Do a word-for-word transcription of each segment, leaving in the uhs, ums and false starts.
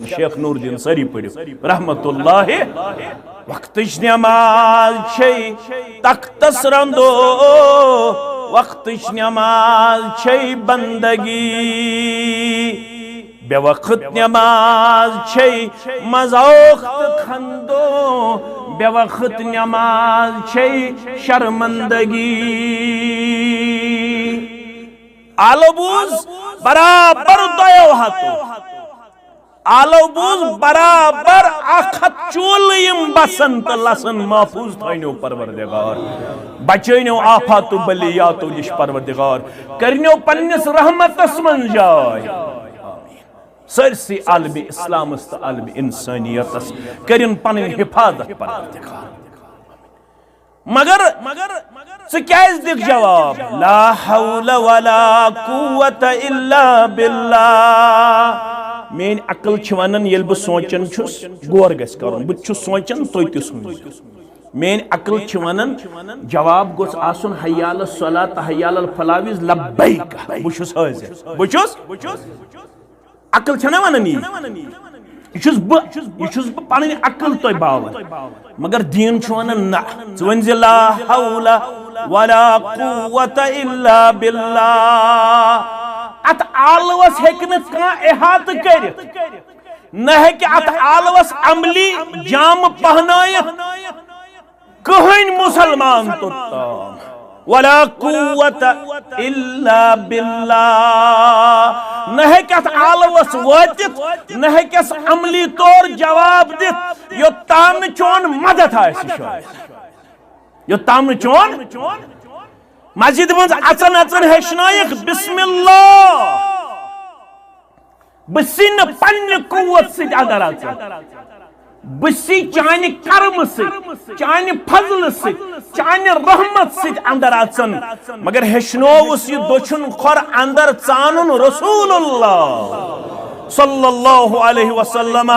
شیخ نور الدین، سٲری پٔرِو، رحمت اللہ۔ وقتٕچ نماز چھے تختس رندو، وقتٕچ نماز چھے بندگی۔ بے وقت نماز چھے مذاق تہٕ خندو، بے وقت نماز چھے شرمندگی۔ آلو بوز برابر دۄیو ہتو۔ آلو بوز برابر اکھ ہتھ چولہٕ یِم بسن تہٕ لسن محفوظ تھٲینو پروردگار۔ بچٲینو آفات و بلیاتو نِش پروردگار۔ کرنو پننِس رحمتس منٛز جاے۔ سٲرسٕے عالمِ اسلامس تہٕ عالمِ انسانیتس کٔرِن پنٕنۍ حفاظت پروردگار۔ مگر ژٕ کیازِ دِکھ جواب؟ لا حول ولا قوت الا باللہ۔ میٲنۍ عقل چھِ ونان، ییٚلہِ بہٕ سونچان چھُس، غور گژھِ کرُن، بہٕ تہِ چھُس سونچان، تُہۍ تہِ سوٗنچِو۔ میٲنۍ عقل چھِ ونان، جواب گوٚژھ آسُن حی علی الصلاۃ تہٕ حی علی الفلاح وِز لبیک، بہٕ چھُس حٲضِر، بہٕ چھُس۔ عقل چھَنا وَنان یی؟ یہِ چھُس بہٕ، یہِ چھُس بہٕ پَنٕنۍ عقل تۄہہِ باوان۔ مگر دیٖن چھُ وَنان نہ، ژٕ ؤنۍ زِ لا حول ولا قوت الا باللہ۔ اَتھ آلوَس ہیٚکہِ نہٕ کانٛہہ احاطہٕ کٔرِتھ، نہ ہیٚکہِ اَتھ آلوَس عملی جامہٕ پہنٲیِتھ۔ کٕہٕنۍ مُسلمان توٚتام۔ ولا قوت الا باللہ۔ نہ ہیٚکہِ اَتھ آلوَس وٲتِتھ، نہ ہیٚکٮ۪س عملی طور جواب دِتھ، یوٚتام نہٕ چون مدد آسہِ شٲمِل۔ یوٚتام نہٕ چون مسجد منٛز اژان اژان ہیٚچھنٲیِکھ بسم اللہ۔ بہٕ چھُسٕے نہٕ پننہِ قوت سۭتۍ اندر اژان۔ بہٕ چھُسٕے چانہِ کرمہٕ سۭتۍ، چانہِ فضلہٕ سۭتۍ، چانہِ رحمت سۭتۍ اندر اژان۔ مگر ہیٚچھنووُس یہِ دٔچھُن کھۄر اندر ژانُن رسول اللہ صلی اللہ علیہ وسلم۔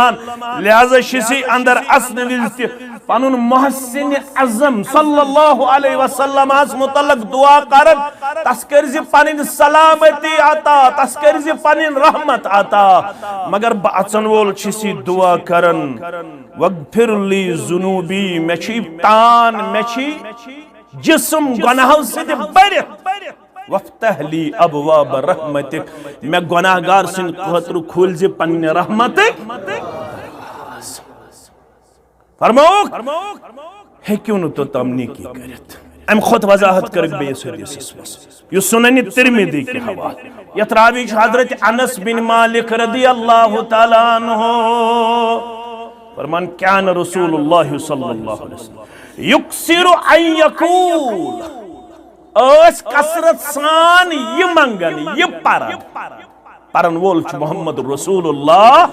لہذا چھُسٕے اندر اژنہٕ وِزِ تہِ پنُن محسن اعظم صلی اللہ علیہ وسلمس متعلق دعا کران، تس کٔرزِ پنٕنۍ سلامتی عطا، تس کٔرزِ پنٕنۍ رحمت عطا۔ مگر بہٕ اژن وول چھُس یہِ دعا کران، واغفر لی ذنوبی، مےٚ چھُ تان، مےٚ چھُ جسم گناہو سۭتۍ بٔرِتھ، وافتح لی ابواب رحمتک، مےٚ گناہگار سٕنٛدِ خٲطرٕ کھوٗلزِ پننہِ رحمتٕکۍ۔ فرماوُکھ، ہیٚکِو نہٕ توٚتام نیکی کٔرِتھ۔ اَمہِ کھۄتہٕ وضاحت کٔرٕکھ بیٚیِس حدیثس منٛز، یُس سنن ترمذی کہِ حوالہٕ، یتھ راوی چھُ حضرت انس بن مالک رضی اللہ تعالیٰ عنہ۔ فرمان، کان رسول اللہ صلی اللہ علیہ وسلم یکثر ان یقول، ٲسۍ کثرت سان یہِ منگان، یہِ پران۔ پرن وول چھُ محمد رسول اللہ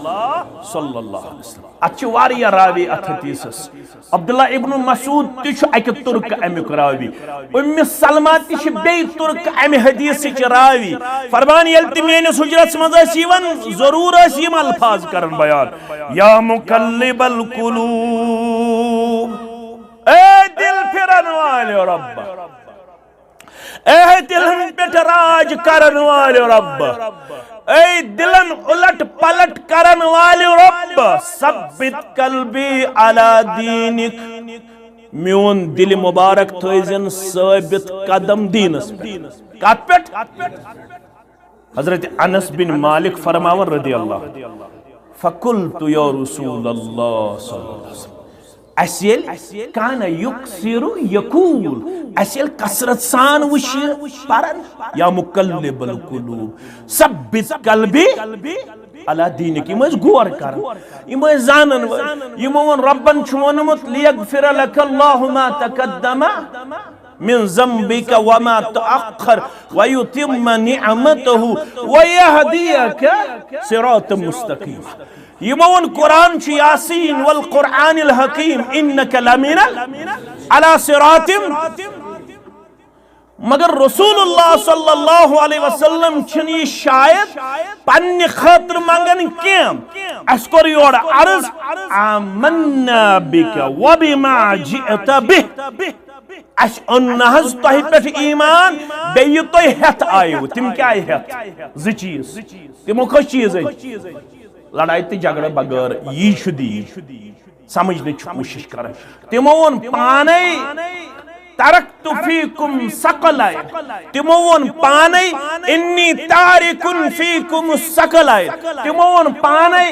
صلی اللہ علیہ وسلم۔ اتھ چھِ واریاہ راوی اتھ حدیثس۔ عبداللہ ابن مسعود تہِ چھُ اکہِ ترکہٕ امیُک راوی۔ ام سلمہ تہِ چھِ بیٚیہِ ترکہٕ امہِ حدیثٕچ راوی۔ فرمان، ییٚلہِ تہِ میٲنِس حجرس منٛز ٲسۍ یِوان، ضروٗر ٲسۍ یِم الفاظ کران بیان، یا مقلب القلوب، اے دل پھرن والے رب، اے دلن پٮ۪ٹھ راج کرن والے رب، اے دلن الٹ پلٹ کرن والے رب، ثبت قلبی علی دینک، میون دل مبارک تھٲیزن ثابت قدم دینس پٮ۪ٹھ۔ کتھ پٮ۪ٹھ؟ حضرت انس بن مالک فرماوان رضی اللہ، فقلت یا رسول اللہ صلی اللہ علیہ وسلم، اسہِ ییٚلہِ کان یکثر یقول، اسہِ ییٚلہِ کثرت سان وٕچھ یہِ پران، یا مقلب القلوب ثبت قلبی علی دینک، یِم ٲسۍ غور کران، یِم ٲسۍ زانن وٲلۍ، یِمو ووٚن، ربن چھُ ووٚنمُت، لیغفر لک اللہ ما تقدم من ذنبک وما تأخر ویتم نعمتہ ویہدیک صراطا مستقیما۔ یِمو ووٚن، قرآن چھُ یاسین والقرآن الحکیم انک لمن علی صراط۔ مگر رسول اللہ صلی اللہ علیہ وسلم چھِنہٕ یہِ شاید پننہِ خٲطرٕ منگان کینٛہہ۔ اسہِ کوٚر یورٕ عرض، آمنا بک وبما جئت بہ۔ اسہِ اوٚن نہ حظ تۄہہِ پٮ۪ٹھ ایمان، بیٚیہِ یہِ تُہۍ ہٮ۪تھ آیِو۔ تِم کیٛاہ آیہِ ہٮ۪تھ؟ زٕ چیٖز۔ تِمو کٔژ چیٖز أنۍ؟ لڑائی تہٕ جھگڑٕ بغٲر۔ یی چھُ دیٖن۔ سمجھنٕچ چھِ کوٗشش کران۔ تِمو ووٚن پانے، "ترکت فیکم ثقلین"۔ تِمو ووٚن پانے، "انی تارکن فیکم ثقلین"۔ تِمو ووٚن پانے،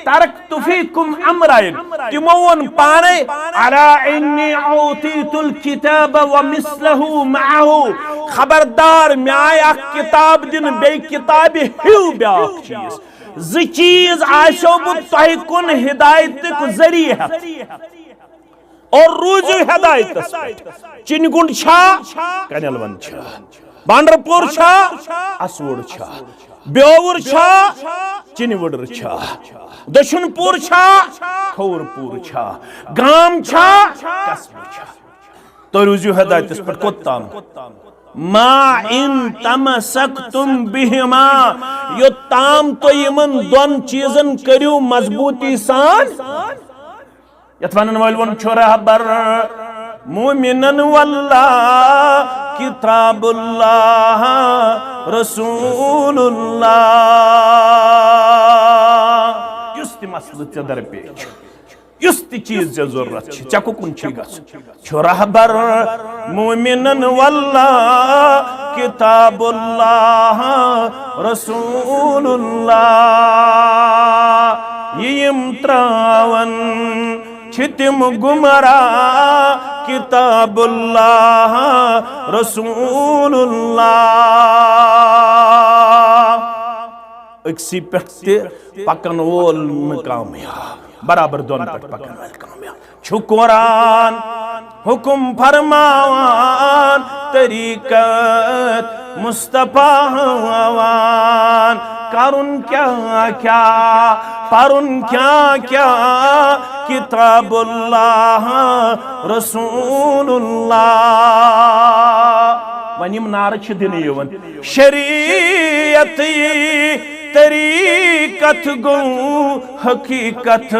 "ترکت فیکم امرین"۔ تِمو ووٚن پانے، "الا انی اعطیت الکتاب ومثلہ معہ"۔ خبردار، مےٚ آیہِ اکھ کتاب دِنہٕ، بیٚیہِ کتابہِ ہیوٗ بیٛاکھ چیٖز۔ زٕ چیٖز آسیو بہٕ تۄہہِ کُن ہدایتُک ذٔریعہٕ ہٮ۪تھ۔ اور روٗزِو ہدایتس پٮ۪ٹھ۔ چِنہِ گُنٛڈ چھا؟ کنٮ۪ل وَن چھا؟ بانڈر پوٗر چھا؟ اسوُڑ چھا؟ بیوُر چھا؟ چِنہِ وُڑر چھا؟ دٔچھُن پوٗر چھا؟ کھووُر پوٗر چھا؟ گام چھا؟ قصبہٕ چھا؟ تُہۍ روٗزِو ہدایتس پٮ۪ٹھ۔ کوٚت تام؟ ما ان تمسکتم بہما، یوٚت تام تُہۍ یِمن دۄن چیٖزن کٔرِو مضبوٗطی سان۔ یتھ ونن وٲلۍ ووٚن چھُ رہبر، مومنن واللہ کتاب اللہ رسول اللہ۔ یُس تہِ مسلہٕ ژےٚ درپیش چھُ، یُس تہِ چیٖز ژےٚ ضروٗرت چھِ، ژےٚ کُکُن چھُے گژھُن؟ چھُ رہبر مومنن واللہ کتاب اللہ رسول اللہ۔ یہِ یِم تراون چھِ تِم گمراہ، کتاب اللہ رسول اللہ۔ أکسٕے پٮ۪ٹھ تہِ پکن وول نہٕ کامیاب، برابر دۄن پٮ۪ٹھ پکن وٲلۍ کامیاب۔ چھُ قرآن حکم فرماوان، طریقت مصطفیٰ ہاوان۔ کرُن کیٛاہ کیٛاہ، پرُن کیٛاہ کیٛاہ، کتاب اللہ رسول اللہ۔ وۄنۍ یِم نعرٕ چھِ دِنہٕ یِوان، شریعت طریقت گوٚو حقیقت،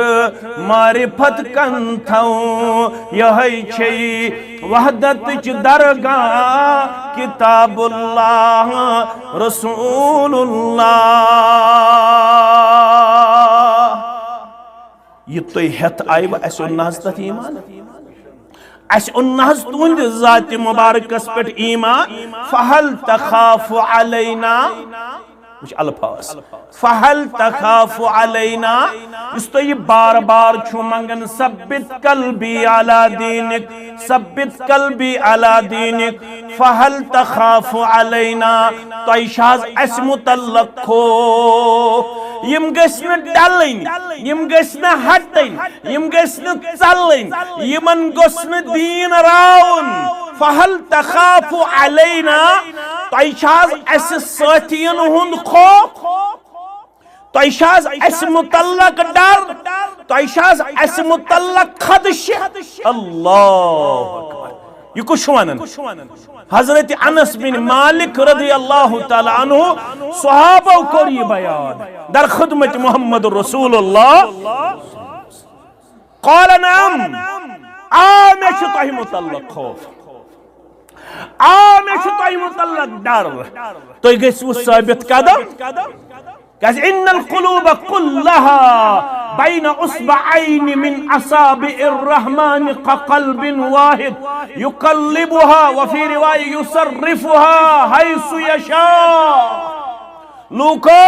معرفت کن تھاوو یہے چھے وحدتچ درگاہ، کتاب اللہ رسول اللہ۔ یہِ تُہۍ ہٮ۪تھ آیوٕ، اَسہِ اوٚن نہ حظ تَتھ ایٖمان۔ اَسہِ اوٚن نہ حظ تُہٕنٛدِ ذاتِ مُبارکَس پٮ۪ٹھ ایٖمان۔ فَهَلْ تَخَافُ عَلَيْنَا؟ وٕچھ الفاظ۔ فَهَلْ تَخَافُ عَلَيْنَا؟ یُس تُہۍ یہِ بار بار چھُو منٛگان، ثَبِّتْ قَلْبِي عَلَىٰ دِينِكَ، ثَبِّتْ قَلْبِي عَلَىٰ دِينِكَ، فَهَلْ تَخَافُ عَلَيْنَا؟ تۄہہِ چھا حظ اَسہِ مُتعلق خوف؟ یِم گٔژھۍ نہٕ ڈلٕنۍ، یِم گٔژھۍ نہٕ ہٹٕنۍ، یِم گٔژھۍ نہٕ ژلٕنۍ، یِمن گوٚژھ نہٕ دیٖن راوُن۔ فَهَلْ تَخَافُ عَلَيْنَا؟ تۄہہِ چھا حظ اَسہِ سٲتھین ہُنٛد خوف؟ تۄہہِ چھا حظ اَسہِ مُتعلق ڈر؟ تۄہہِ چھا حظ اَسہِ مُتعلق خدشہِ؟ اللہ اکبر۔ یہِ کُس چھُ ونان؟ حضرت انس بن مالک رضی اللہ تعالیٰ عنہ، صحابو کوٚر یہِ بیان در خدمت محمد رسول اللہ۔ قال نعم، آ، مےٚ چھُ تۄہہِ مُتعلق خوف، آ، مےٚ چھُ تۄہہِ مُتعلق ڈر۔ تُہۍ گٔژھِو ثٲبت قدم۔ کیازِ؟ ان القلوب كلها بين اصبعين من اصابع الرحمن كقلب واحد يقلبها وفي رواية يصرفها حيث يشاء۔ لوٗکو،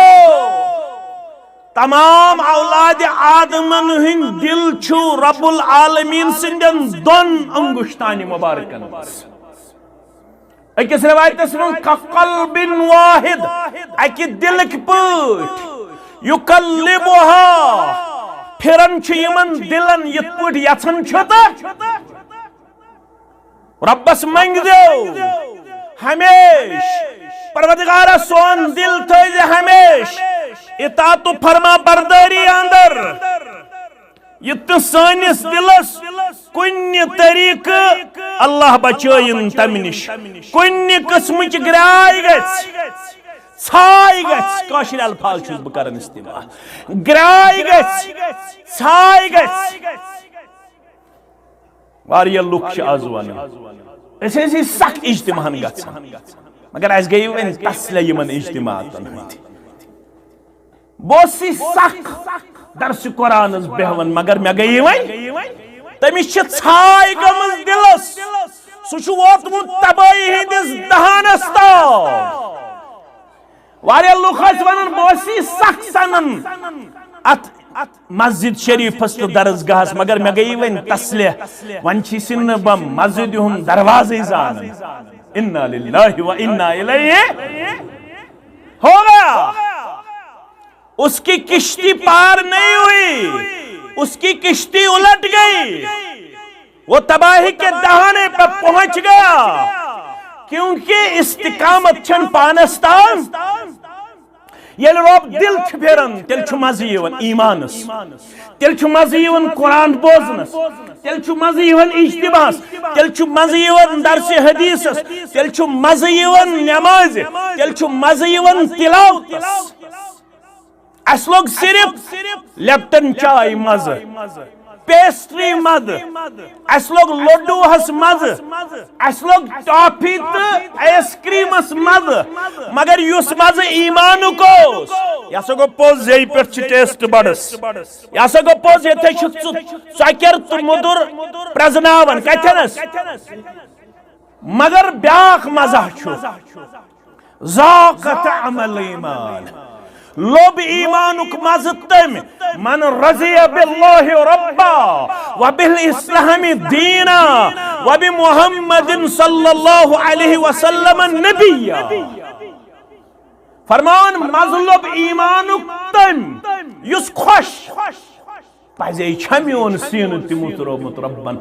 تمام اولاد آدمن ہٕنٛدۍ دِل چھُ رب العالمین سٕنٛدٮ۪ن دۄن انگشتانہِ مبارکن منٛز۔ أکِس رِوایتَس منٛز، "كقلب واحد"، اَکہِ دِلٕکۍ پٲٹھۍ، "يقلبها"، پھِران چھُ یِمن دِلن یِتھ پٲٹھۍ یژھان چھُ تہٕ۔ رۄبس منٛگزیو ہمیش، "پروردگارا، سون دِل تھٲیزِ ہمیش اطاعت و فرما بردٲری اندر"۔ یہِ تہٕ سٲنِس دِلس کُنہِ طریٖقہٕ اللہ بچٲیِن تمہِ نِش۔ کُنہِ قٕسمٕچ گرٛاے گژھِ، ژھاے گژھِ، کٲشِر الفاظ چھُس بہٕ کران استعمال، گرٛاے گژھِ، ژھاے گژھِ۔ واریاہ لُکھ چھِ آز ونان، أسۍ ٲسۍ سخ اجتماعن گژھان، مگر اَسہِ گٔیہِ وۄنۍ تسلے یِمن اجتماعاتن ہٕنٛدۍ۔ بہٕ اوسُس سخ درس قرآنس بیہوان، مگر مےٚ گٔیے وۄنۍ، تٔمِس چھِ ژھاے گٔمٕژ دِلس۔ سُہ چھُ ووتمُت تبٲہی ہٕنٛدِس دہانس تام۔ واریاہ لُکھ ٲسۍ ونان، بہٕ اوسُس سخ سنان اتھ مسجد شریفس تہٕ درسگاہس، مگر مےٚ گٔیے وۄنۍ تسلہِ، وۄنۍ چھُس نہٕ بہٕ مسجد ہُنٛد دروازے زانان۔ انا للہ و انا الیہ۔ ہو گیا۔ اس کی کشتی پار نہیں ہوئی، اس کی کشتی الٹ گئی، وہ تباہی کے دہانے پر پہنچ گیا، کیونکہ استقامت چھن پانس تام۔ ییٚلہِ رۄب دِل چھُ پھیران، تیٚلہِ چھُ مزٕ یِوان ایمانس، تیٚلہِ چھُ مزٕ یِوان قرآن بوزنس، تیٚلہِ چھُ مزٕ یِوان اجتماعس، تیٚلہِ چھُ مزٕ یِوان درس حدیثس، تیٚلہِ چھُ مزٕ یِوان نمازِ، تیٚلہِ چھُ مزٕ یِوان تلاوتس۔ اسہِ لوٚگ صرف لیپٹن چاے مزٕ، پیسٹری مزٕ، اسہِ لوٚگ لڈوہس مزٕ، اسہِ لوٚگ ٹافی تہٕ آیس کریمس مزٕ، مگر یُس مزٕ ایمانُک اوس، یہِ ہسا گوٚو پوٚز، یہِ پٮ۪ٹھ چھِ ٹیسٹ بڈس، یہِ ہسا گوٚو پوٚز، ییٚتہِ چھُ ژُ-، ژۄکیر تہٕ مُدُر پرزناوان۔ کتھنس؟ مگر بیاکھ مزہ چھُ، ذاق طعم الایمان۔ لوٚب ایمانُک مزٕ تٔمۍ، من رضی باللہ ربا و بالاسلام دینا و بمحمد صلی اللہ علیہ وسلم نبیا۔ فرمان، مزٕ لوٚب ایمانُک تٔمۍ، یُس خۄش پزے چھا میون سینہٕ تہِ مُترومُت رۄبن؟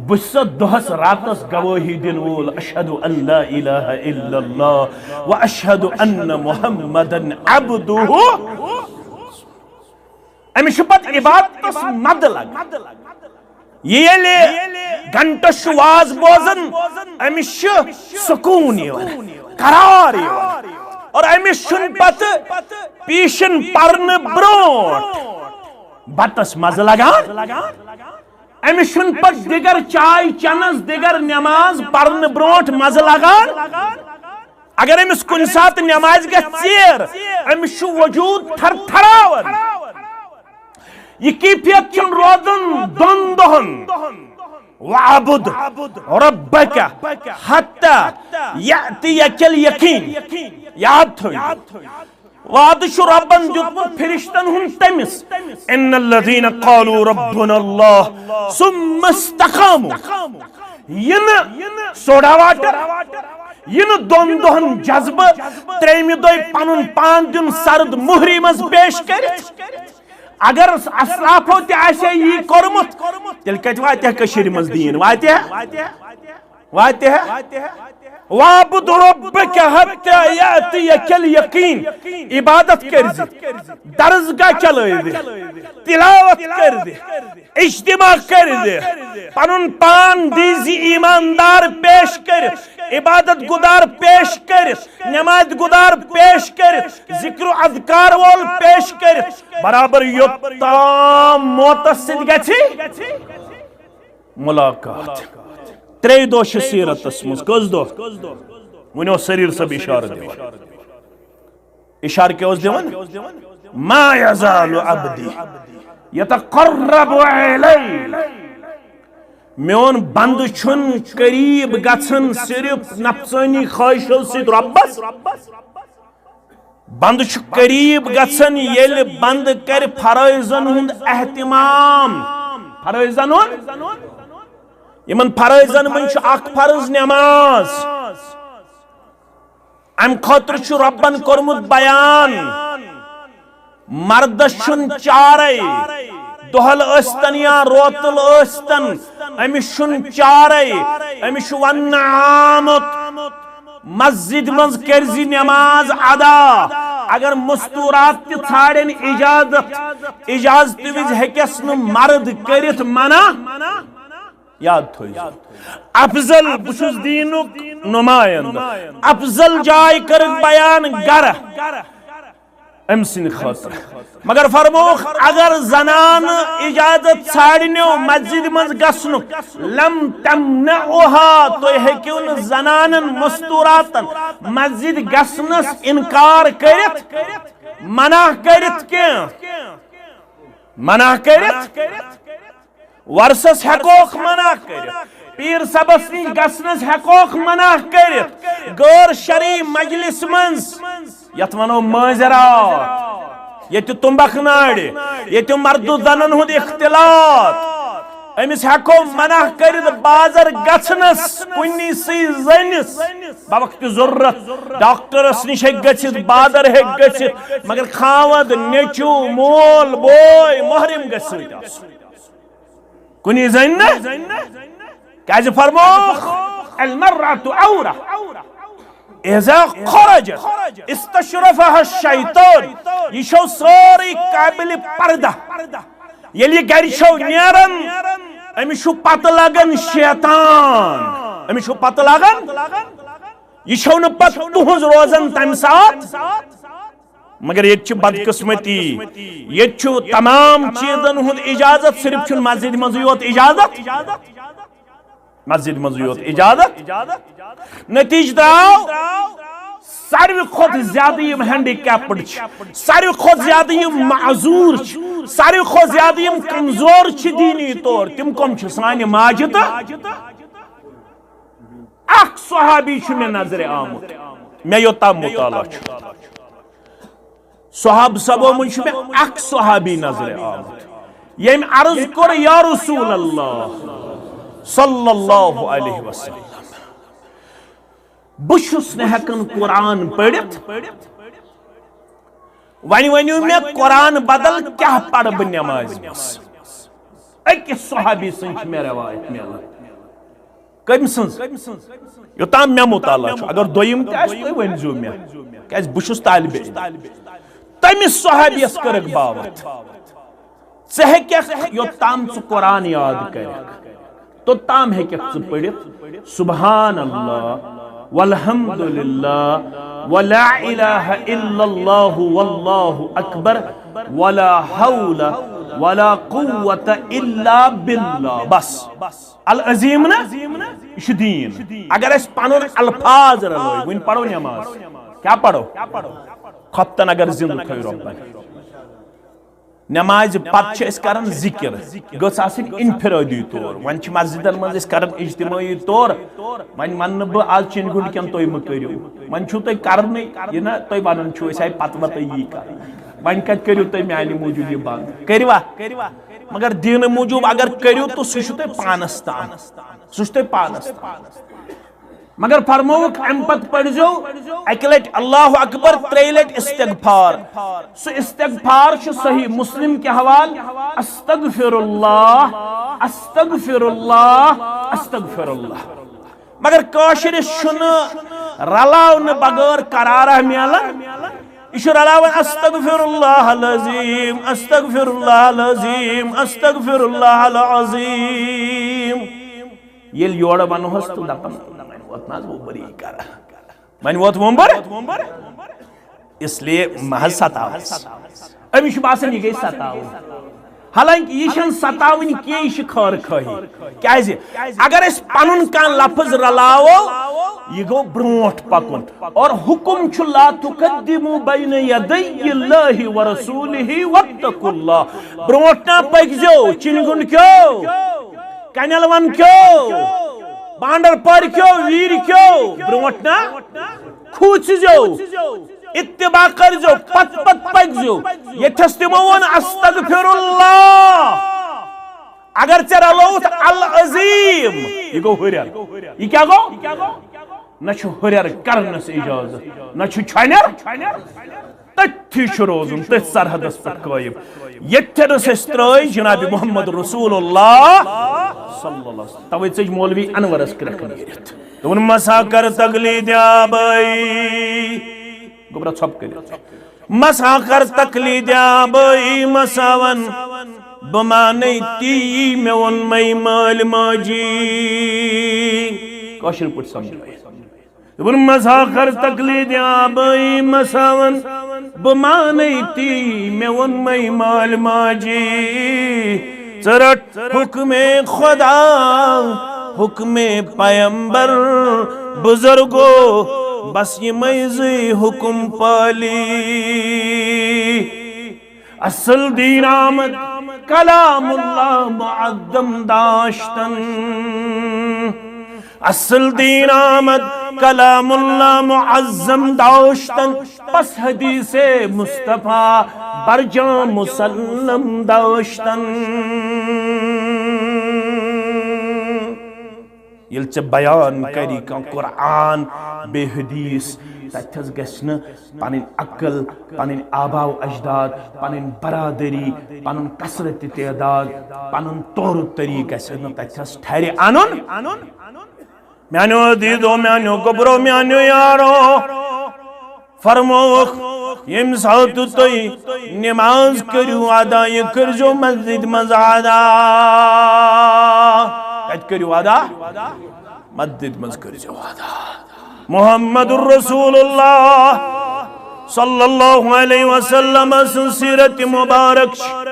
بہٕ چھُسا دۄہس راتس گوٲہی دِنہٕ وول، اشہد ان لا الہ الا اللہ و اشہد ان محمدن عبدہ۔ أمِس چھُ پتہٕ عبادتس مزٕ لگان۔ ییٚلہِ گھنٹس چھُ واز بوزان، أمِس چھُ سکوٗن یِوان، قرار یِوان، اور أمِس چھُنہٕ پتہٕ پیشن پرنہٕ برونٛٹھ بتس مزٕ لگان۔ أمِس چھُنہٕ پتہٕ دِگر چاے چنس، دِگر نماز پرنہٕ برونٛٹھ مزٕ لگان۔ اگر أمِس کُنہِ ساتہٕ نمازِ گژھِ ژیر، أمِس چھُ وجوٗد تھرتھراوان۔ یہِ کیفیت چھَنہٕ روزان دۄن دۄہن۔ وَاعْبُدْ رَبَّكَ حَتَّى يَأْتِيَكَ الْيَقِينُ۔ یاد تھٲیِو، وعدٕ چھُ رۄبن دیُتمُت فرشتن ہُنٛد تٔمِس، إِنَّ الَّذِينَ قَالُوا رَبُّنَا اللَّهُ ثُمَّ اسْتَقَامُوا۔ یہِ نہٕ سوڈا واٹر، یہِ نہٕ دۄن دۄہن جذبہٕ، ترٛیٚیمہِ دۄہہِ پنُن پان دیُن سرد مُہری منٛز پیش کٔرِتھ۔ اگر اسلافو تہِ آسہِ ہے یی کوٚرمُت، تیٚلہِ کتہِ واتہِ ہا کٔشیٖرِ منٛز دیٖن؟ واتہِ ہا؟ واتہِ ہا؟ وَاعْبُدْ رَبَّكَ حَتَّى يَأْتِيَكَ الْيَقِينُ۔ عبادت کٔرزِ، درسگاہ چلٲوزِ، تلاوت کٔرزِ، اجتماع کٔرزِ، پنُن پان دیزِ ایماندار پیش کٔرِتھ، عبادت گزار پیش کٔرِتھ، نماز گزار پیش کٔرِتھ، ذکر و اذکار وول پیش کٔرِتھ، برابر یوٚتام موتس سۭتۍ گژھِ ملاقات۔ ترٛیٚیہِ دۄہ چھِ سیرتس منٛز۔ کٔژ دۄہ؟ وۄنۍ اوس سریٖر صٲب اشارٕ دِوان۔ اشارٕ کیٛاہ اوس دِوان؟ ما یزال عبدی یتقرب الی۔ میون بندٕ چھُنہٕ قریب گژھان صرف نفسٲنی خواہشو سۭتۍ رۄبس۔ بندٕ چھُ قریب گژھان ییٚلہِ بندٕ کرِ فرٲیضن ہُنٛد اہتمام۔ فرٲیضن ہُنٛد؟ یِمن فرٲیضن منٛز چھُ اکھ فرض نماز۔ امہِ خٲطرٕ چھُ رۄبن کوٚرمُت بیان، مردس چھُنہٕ چارے، دۄہل ٲسۍتن یا روتل ٲسۍتن، أمِس چھُنہٕ چارے، أمِس چھُ وننہٕ آمُت، مسجد منٛز کٔرزِ نماز ادا۔ اگر مستورات تہِ ژھانڈن اجازت، اجازتہٕ وِزِ ہیٚکٮ۪س نہٕ مرد کٔرِتھ منع۔ یاد تھٲیزیو، افضل، بہٕ چھُس دیٖنُک نمایندٕ، افضل جاے کٔرٕکھ بیان گرٕ أمۍ سٕنٛدِ خٲطرٕ۔ مگر فرمووُکھ، اگر زنانہٕ اجازت ژھانڈنیو مسجد منٛز گژھنُک، لم تمنعها، تُہۍ ہیٚکِو نہٕ زنانن مستوراتن مسجد گژھنس انکار کٔرِتھ۔ منع کٔرِتھ کینٛہہ، منع کٔرِتھ، ورسس ہیکوکھ منع کٔرِتھ، پیٖر صٲبس نِش گژھنس ہیکوکھ منع کٔرِتھ، غٲر شرعی مجلس منٛز، یتھ ونو مٲنزِ راتھ، ییٚتہِ تُمبکھ نارِ، ییٚتہِ مردو زنن ہُنٛد اختلاط، أمِس ہیکو منع کٔرِتھ بازر گژھنس کُنہِ سٕے زٔنِس۔ بوقت ضرورت ڈاکٹرس نِش ہیٚکہِ گٔژھِتھ، بازر ہیٚکہِ گٔژھِتھ، مگر خاوند، نیٚچو، مول، بوے، محرم گژھِ سۭتۍ آسُن۔ کُنی زٔنۍ نہٕ۔ کیازِ فرمووُکھ، المرأة عورة، اذا خرجت استشرفها الشیطان، یہِ چھو سٲرٕے قابل پردہ۔ ییٚلہِ یہِ گرِ چھو نیران، أمِس چھُ پتہٕ لگان شیطان، أمِس چھُ پتہٕ لگان، یہِ چھو نہٕ پتہٕ تُہنٛز روزان تمہِ ساتہٕ۔ مگر ییٚتہِ چھِ بدقسمتی، ییٚتہِ چھُ تمام چیٖزن ہُنٛد اجازت، صرف چھُنہٕ مسجدِ منٛزٕے یوت اجازت۔ مسجدِ منٛزٕے یوت اجازت۔ نتیجہٕ درٛاو، ساروی کھۄتہٕ زیادٕ یِم ہینڈی کیپڈ چھِ، ساروی کھۄتہٕ زیادٕ یِم معذور چھِ، ساروی کھۄتہٕ زیادٕ یِم کمزور چھِ دینی طور، تِم کم چھِ؟ سانہِ ماجہِ تہٕ اکھ صحابی چھُ مےٚ نظرِ آمُت، مےٚ یوٚتام مطالعہ چھُ۔ صحابہٕ صٲبو منٛز چھُ مےٚ اکھ صحابی نظرِ آمُت، ییٚمۍ عرض کوٚر، یا رسول اللہ صلی اللہ علیہ وسلم، بہٕ چھُس نہٕ ہٮ۪کان قرآن پٔرِتھ، وۄنۍ ؤنِو مےٚ قرآن بدل کیٛاہ پرٕ بہٕ نٮ۪مازِ منٛز؟ أکِس صحابی سٕنٛز چھِ مےٚ روایت میلان۔ کٔمۍ سٕنٛز؟ یوٚتام مےٚ مطالعہ چھُ، اگر دوٚیِم تہِ آسہِ، تُہۍ ؤنۍزیو مےٚ، کیٛازِ بہٕ چھُس طالبِ علم۔ تٔمِس صحابیَس کٔرٕکھ باوَتھ، ژٕ ہیٚکَکھ، یوٚتام ژٕ قرآن یاد کَرَکھ، توٚتام ہیٚکَکھ ژٕ پٔرِتھ، سبحان اللہ، والحمد للہ، ولا الہ الا اللہ، واللہ اکبر، ولا حول ولا قوت الا باللہ۔ بس۔ العظیم نہ، یہِ چھُ دیٖن۔ اگر أسۍ پنُن الفاظ رلٲوۍ، وۄنۍ پرو نٮ۪ماز۔ کیٛاہ پرو؟ خۄفتن اگر زِندٕ تھٲوۍ رۄبن۔ نٮ۪مازِ پتہٕ چھِ أسۍ کران ذِکِر، گٔژھ آسٕنۍ انفرٲدی طور۔ وۄنۍ چھِ مسجدن منٛز أسۍ کران اجتمٲعی طور۔ وۄنۍ ونہٕ نہٕ بہٕ آز چِنہِ گُنڈ کٮ۪ن تُہۍ مہٕ کٔرِو، وۄنۍ چھُو تۄہہِ کرنٕے، یہِ نہ تُہۍ ونان چھِو أسۍ آیہِ پتہٕ وتے یی کرٕنۍ۔ وۄنۍ کتہِ کٔرِو تُہۍ میانہِ موٗجوٗب یہِ بند؟ کٔرِوا؟ مگر دیٖنہٕ موٗجوٗب اگر کٔرِو تہٕ سُہ چھُ تۄہہِ پانس تام، سُہ چھُ تۄہہِ پانس تام۔ مگر فرمووُکھ، امہِ پتہٕ پٔرزیو اکہِ لٹہِ اللہ اکبر، ترٛیٚیہِ لٹہِ استغفار۔ سُہ استغفار چھُ صحیح مسلم کہِ حوالہٕ، استغفر اللہ، استغفر اللہ، استغفر اللہ۔ مگر کٲشرِس چھُنہٕ رلاونہٕ بغٲر قرارہ میلان۔ یہِ چھُ رلاوان، استغفر اللہ العظیم، استغفر اللہ العظیم، استغفر اللہ العظیم۔ ییٚلہِ یورٕ ونہوس تہٕ دپان، وۄنۍ ووت نہ حظ وۄمبر یی کران، وۄنۍ ووت وۄمبر۔ اس لیے محض ستاوُن۔ أمِس چھُ باسان، یہِ گٔے ستاوُن۔ حالانکہ یہِ چھَنہٕ ستاوٕنۍ کینٛہہ، یہِ چھِ خٲر خٲہی۔ کیازِ؟ اگر أسۍ پنُن کانٛہہ لفظ رلاوو، یہِ گوٚو برونٛٹھ پکُن۔ اور حکم چھُ، لا تقدموا بین یدی اللہ ورسولہ واتقوا اللہ۔ برونٛٹھ نا پٔکزیو، چِنہِ گُنڈ کیو، کنیل ون کیو، بانڈر پورِ کیو، ویٖرِ کیو، برونٛٹھ نا کھوٗژزیو۔ اتباع کٔرزیو، پتہٕ پتہٕ پٔکزیو۔ ییٚتھس تِمو ووٚن، استغفر اللہ۔ اگر ژےٚ رلووُتھ العظیم، یہِ گوٚو ہُرٮ۪ر۔ یہِ کیٛاہ گوٚو؟ نہ چھُ ہُرٮ۪ر کرنس اجازت، نہ چھُ چھۄنٮ۪ر۔ تٔتھی چھُ روزُن، تٔتھۍ سرحدس پٮ۪ٹھ قٲیِم۔ ییٚتھٮ۪نس أسۍ ترٛٲے جناب محمد رسول اللہ صلی اللہ علیہ وسلم۔ توے ژٔج مولوی انورس کرٛٮ۪کھ نیٖرِتھ۔ دوٚپُن، مسا کر تقلید آبائی۔ گوٚبرا ژھۄپہٕ کٔرِتھ۔ مسا کر تقلید آبائی، مسا ون بہٕ مانے تی مےٚ ووٚن مے مٲلۍ ماجی۔ کٲشِر پٲٹھۍ سمجھٲیِتھ۔ دوٚپُن، مسا کر تقلید آبائی، مسا ون بہٕ مانے تی مےٚ ووٚن مے مٲلۍ ماجی۔ ژٕ رٹ حکم خدا، حکم پیمبر، بزرگو، بس یِمے زٕے حکم پالی۔ اصل دین آمد کلام اللہ معظم داشتن۔ اصل دین آمد کلام اللہ معظم داشتن، پس حدیث مصطفیٰ برجام مسلم داشتن۔ ییٚلہِ ژےٚ بیان کری کانٛہہ قرآن بیٚیہِ حدیث، تتہِ حظ گژھِ نہٕ پنٕنۍ عقل، پنٕنۍ آبا و اجداد، پنٕنۍ برادری، پنُن کثرت تعداد، پنُن طور طریقہٕ گژھِ نہٕ تتہِ حظ ٹھرِ انُن۔ میانیو عزیزو، میانیو گوبرو، میانیو یارو، فرمووُکھ، ییٚمہِ ساتہٕ تُہۍ نماز کٔرِو ادا، یہِ کٔرزیو مسجد منٛز ادا۔ کتہِ کٔرِو ادا؟ مسجد منٛز کٔرزیو ادا۔ محمد رسول اللہ صلی اللہ علیہ وسلم سٕنٛز سیرت مبارک چھِ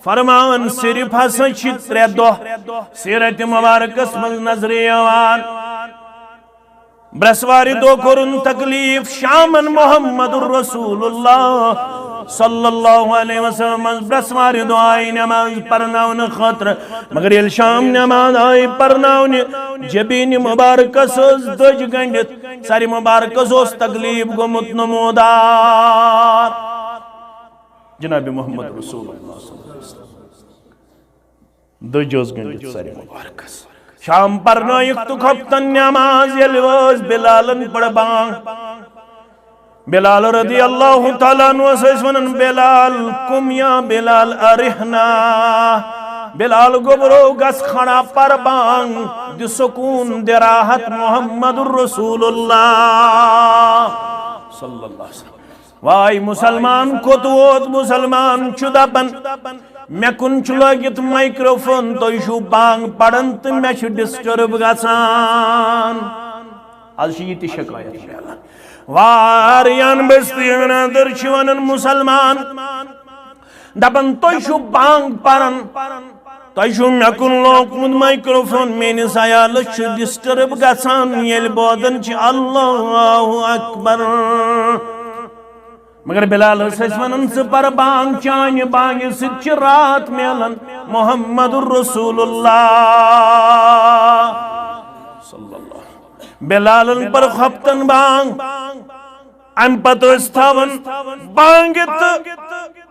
فرمان، صرف ہسا چھِ ترٛےٚ دۄہ سیرت مبارکس منٛز نظرِ یِوان۔ برسوارِ دۄہ کوٚرُن تکلیف شامن محمد رسول اللہ صلی اللہ علیہ وسلم منٛز برسوارِ دۄہ آیہِ نماز پرناونہٕ خٲطرٕ، مگر ییٚلہِ شام نماز آیہِ پرناونہٕ، جبیٖنہِ مبارکس ٲس دٔج گنڈِتھ، سرِ مبارکس اوس تکلیف گوٚمُت نمودار۔ جناب محمد رسول اللہ صلی اللہ علیہ وسلم دٔج ٲس گٔنڈِتھ سرِ مبارکس۔ شام پرنٲیِکھ تہٕ خۄفتن نماز، ییٚلہِ وٲژ بلالن پٔر بانگ۔ بلال رضی اللہ تعالیٰ عنہ ٲسۍ ونان، "بلال قم یا بلال ارحنا"، بلال گوٚبرو گژھ کھڑا، پر بانگ، دِ سکون، دِ راحت محمد رسول اللہ صلی اللہ علیہ وسلم۔ واے مسلمان کوٚت ووت؟ مسلمان چھُ دپان، مےٚ کُن چھُ لٲگِتھ مایکروفون، تُہۍ چھِو بانگ پران تہٕ مےٚ چھُ ڈسٹرب گژھان۔ از چھِ یہِ تہِ شکایت میلان۔ واریاہن بستین اندر چھِ ونان مسلمان، دپان، تُہۍ چھِو بانگ پران، تۄہہِ چھُو مےٚ کُن لوکمُت مایکروفون، میٲنِس عیالس چھُ ڈسٹرب گژھان ییٚلہِ بوزان چھِ اللہ اکبر۔ مگر بلال ٲسۍ ونان، ژٕ پر بانگ، چانہِ بانگہِ سۭتۍ چھِ راتھ میلان محمد رسول اللہ صلی اللہ۔ بلالن پر خۄفتن بانگ۔ امہِ پتہٕ ٲسۍ تھاوان بانگہِ تہٕ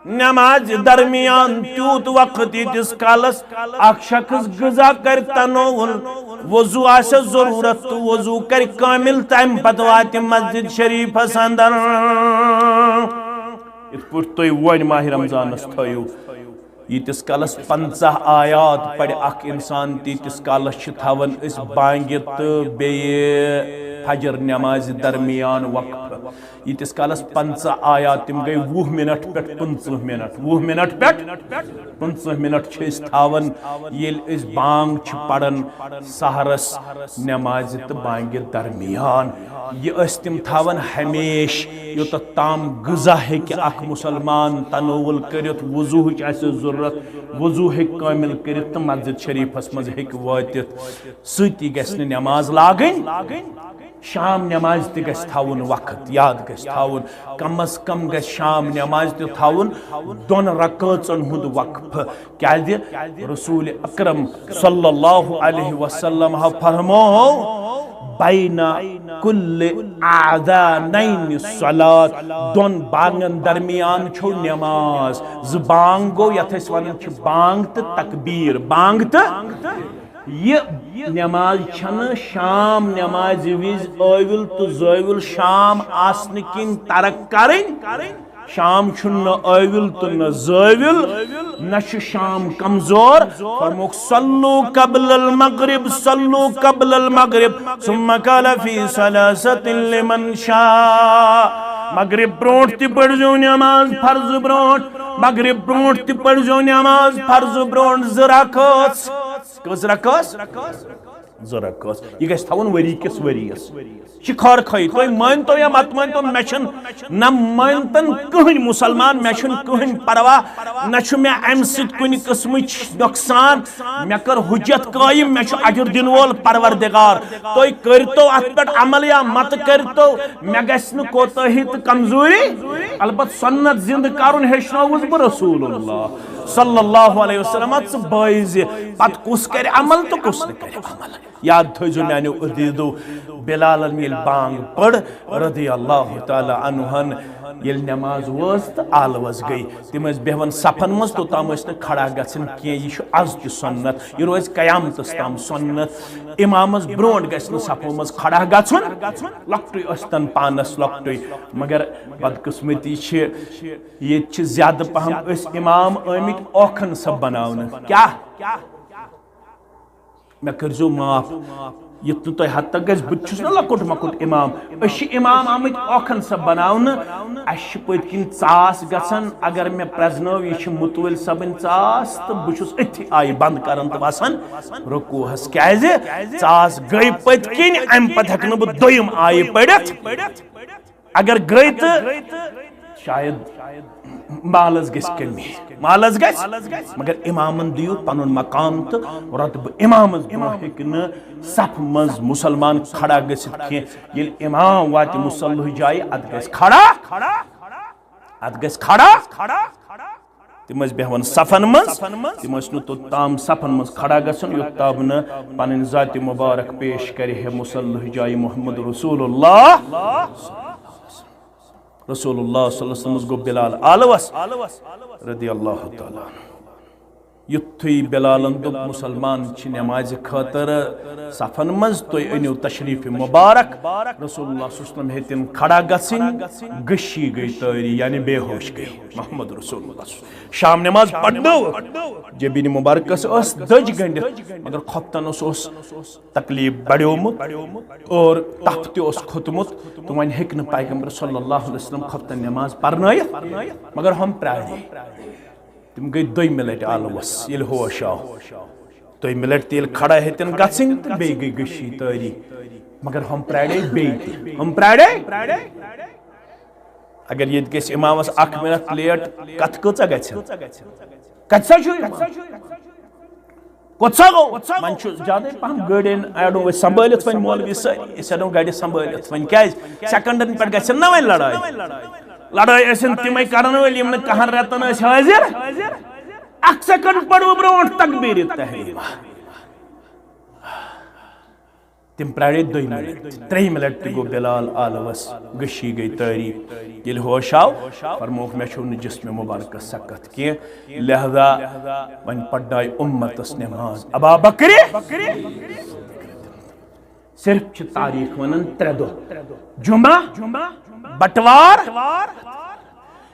نمازِ درمیان تیوٗت وقت، ییٖتِس کالس اکھ شخص غذا کرِ تناول، وضو آسٮ۪س ضروٗرت تہٕ وضو کرِ کٲمِل، تمہِ پتہٕ واتہِ مسجد شریفس اندر۔ یِتھ پٲٹھۍ تُہۍ وۄنۍ ماہِ رمضانس تھٲیِو، ییٖتِس کالس پنژاہ آیات پرِ اکھ انسان، تیٖتِس کالس چھِ تھاوان أسۍ بانگہِ تہٕ بیٚیہِ فجر نمازِ درمیان وقفہٕ۔ ییٖتِس کالس پنژاہ آیات، تِم گٔے وُہ منٹ پٮ۪ٹھ پٕنٛژٕہ منٹ، وُہ منٹ پٮ۪ٹھ پٕنٛژٕہ منٹ چھِ أسۍ تھاوان، ییٚلہِ أسۍ بانگ چھِ پران سحرس نمازِ تہٕ بانگہِ درمیان۔ یہِ ٲسۍ تِم تھاوان ہمیشہٕ، یوٚتتھ تام غذا ہیٚکہِ اکھ مسلمان تناول کٔرِتھ، وضوہٕچ آسہِ ضروٗرت، وضو ہیٚکہِ کٲمِل کٔرِتھ تہٕ مسجد شریفس منٛز ہیٚکہِ وٲتِتھ۔ سۭتی گژھِ نہٕ نماز لاگٕنۍ۔ شام نماز تہِ گژھِ تھاوُن وقت، یاد گژھِ تھاوُن، کم از کم گژھِ شام نماز تہِ تھاوُن دۄن رکٲژن ہُنٛد وقفہٕ۔ کیازِ؟ رسول اکرم صلی اللہ علیہ وسلم ہا فرمو، "بین کل اذانین صلات"، دۄن بانگن درمیان چھو نماز۔ زٕ بانگ گوٚو، یتھ أسۍ ونان چھِ بانگ تہٕ تکبیر، بانگ تہٕ یہِ نماز چھنہٕ شام نمازِ وِزِ ٲوِل تہٕ زٲوِل شام آسنہٕ کِنۍ ترک کرٕنۍ۔ شام چھُنہٕ نہ ٲوِل تہٕ نہ زٲوِل، نہ چھُ شام کمزور۔ فرموکھ، "صلوا قبل المغرب، صلوا قبل المغرب، ثم قال فی ثلاثة لمن شاء"۔ مغرب برونٹھ تہِ پٔرزیو نماز فرض برونٹھ، مغرب برونٹھ تہِ پٔرزیو نماز فرض برونٹھ زٕ رکٲژ۔ کٔژ رکٲژ؟ زٕ رکٲژ۔ یہِ گژھِ تھاوُن ؤری کِس ؤریَس۔ یہِ چھِ خٲر خٲہی۔ تُہۍ مٲنتو یا مت مٲنتو، مےٚ چھُنہٕ، نہ مٲنتن کٕہٕنۍ مُسلمان، مےٚ چھُنہٕ کٕہٕنۍ پرواہ، نہ چھُ مےٚ اَمہِ سۭتۍ کُنہِ قٕسمٕچ نۄقصان۔ مےٚ کٔر حُجت قٲیِم، مےٚ چھُ اجر دِنہٕ وول پروردگار۔ تُہۍ کٔرۍتو اَتھ پٮ۪ٹھ عمل یا مت کٔرۍتو، مےٚ گژھِ نہٕ کوتٲہی تہٕ کمزوٗری۔ البتہ سُنت زِندٕ کرُن ہیٚچھنووُس بہٕ رسول اللہ صلی اللہ علیہ وسلم۔ ژٕ بٲیزِ، پتہٕ کُس کرِ عمل تہٕ کُس نہٕ کرِ عمل۔ یاد تھٲیزیو میانیو عزیزو، بلالن ییٚلہِ بانگ پٔر رضی اللہ تعالیٰ عنہن، ییٚلہِ نماز وٲژ تہٕ آلوس گٔے، تِم ٲسۍ بیہوان صفن منٛز، توٚتام ٲسۍ نہٕ کھڑا گژھان کینٛہہ۔ یہِ چھُ از تہِ سُنت، یہِ روزِ قیامتس تام سُنت۔ امامس برونٛٹھ گژھِ نہٕ صفو منٛز کھڑا گژھُن، لۄکٹُے ٲسۍتن پانس لۄکٹُے۔ مگر بدقسمتی چھِ، ییٚتہِ چھِ زیادٕ پہم أسۍ امام آمٕتۍ اوکھن سب بناونہٕ۔ کیٛاہ؟ مےٚ کٔرۍزیو معاف، یُتھ نہٕ تۄہہِ حد تک گژھِ، بہٕ تہِ چھُس نہ لۄکُٹ مۄکُٹ امام۔ أسۍ چھِ امام آمٕتۍ اوکھن سب بناونہٕ۔ اَسہِ چھِ پٔتۍ کِنۍ ژاس گژھان، اگر مےٚ پرٛزنٲو، یہِ چھِ مُتوٲلۍ صٲبٕنۍ ژاس، تہٕ بہٕ چھُس أتھی آیہِ بنٛد کران تہٕ وسان رکوٗہس۔ کیٛازِ؟ ژاس گٔے پٔتۍ کِنۍ، اَمہِ پتہٕ ہٮ۪کہٕ نہٕ بہٕ دوٚیِم آیہِ پٔرِتھ۔ اگر گٔے تہٕ شاید مالس گژھِ کمی، مالس گژھِ، مگر امامن دِیِو پنُن مقام تہٕ رۄتبہٕ۔ امامس برونٛہہ ہیٚکہِ نہٕ صف منٛز مُسلمان کھڑا گٔژھِتھ کینٛہہ۔ ییٚلہِ امام واتہِ مُصلح جایہِ، اتھ گژھِ کھڑا، اتھ گژھِ کھڑا۔ تِم ٲسۍ بیہوان صفن منٛز، تِم ٲسۍ نہٕ توٚتام صفن منٛز کھڑا گژھان، یوٚتام نہٕ پنٕنۍ ذاتِ مبارک پیش کرِ ہے مُصلح جایہِ محمد رسول اللہ۔ رسول اللہ صلی اللہ علیہ وسلم گوٚو بلال آلوس رضی اللہ تعالیٰ عنہ۔ یُتھُے بلالن دوٚپ، "مُسلمان چھِ نمازِ خٲطرٕ صفن منٛز، تُہۍ أنِو تشریف مبارک۔" رسول اللہ صلی اللہ علیہ وسلم ہیٚتِن کھڑا گژھٕنۍ، غشی گٔے تٲری، یعنی بے ہوش گٔے محمد رسول اللہ۔ شام نماز پرنٲو، جبین مبارکس ٲس دٔج گٔنڈِتھ، مگر خۄفتن اوس، اوس تکلیف بڑیومُت اور تپھ تہِ اوس کھوٚتمُت، تہٕ وۄنۍ ہیٚکہِ نہٕ پیغمبر صلی اللہ علیہ وسلم خۄفتن نماز پرنٲیِتھ، مگر ہم پرٛارے۔ تِم گٔے دوٚیمہِ لٹہِ آلوس، ییٚلہِ ہوش آو۔ دوٚیمہِ لٹہِ تہِ ییٚلہِ کھڑا ہیٚتِن گژھٕنۍ تہٕ بیٚیہِ گٔے غشی تٲری، مگر ہم پرٛارے بیٚیہِ تہِ، ہم پرٛارے۔ اگر ییٚتہِ گژھِ امامس اکھ منٹ لیٹ، کتھ کۭژاہ گژھِ؟ کتہِ سا چھُ امام؟ کوٚت سا گوٚو؟ وۄنۍ چھُ زیادَے پَہَم گٲڑٮ۪ن اَڑو أسۍ سنبھٲلِتھ وۄنۍ مولوی سٲری، أسۍ اَڑو گاڑِ سنبھٲلِتھ وۄنۍ۔ کیٛازِ؟ سیکنڈن پٮ۪ٹھ گژھن نہ وۄنۍ لڑٲے۔ لڑٲے ٲسِن تِمے کرن وٲلۍ یِم نہٕ کہن رٮ۪تن ٲسۍ حٲضِر۔ اکھ سیکنڈ پَرو برونٛٹھ تکبیٖرِ تحریٖمہ۔ تِم پرٛارے دۄیہِ منٹ، ترٛیٚیہِ منٹ تہِ گوٚو بلال آلوس، غشی گٔے تٲری۔ ییٚلہِ ہوش آو، فرمووُکھ، "مےٚ چھُو نہٕ جسمِ مبارکس سکت کینٛہہ، لہذا وۄنۍ پرناے اُمتس نماز ابا بکرِ۔" صرف چھِ تاریخ ونان ترٛےٚ دۄہ، جمعہ، بٹوار۔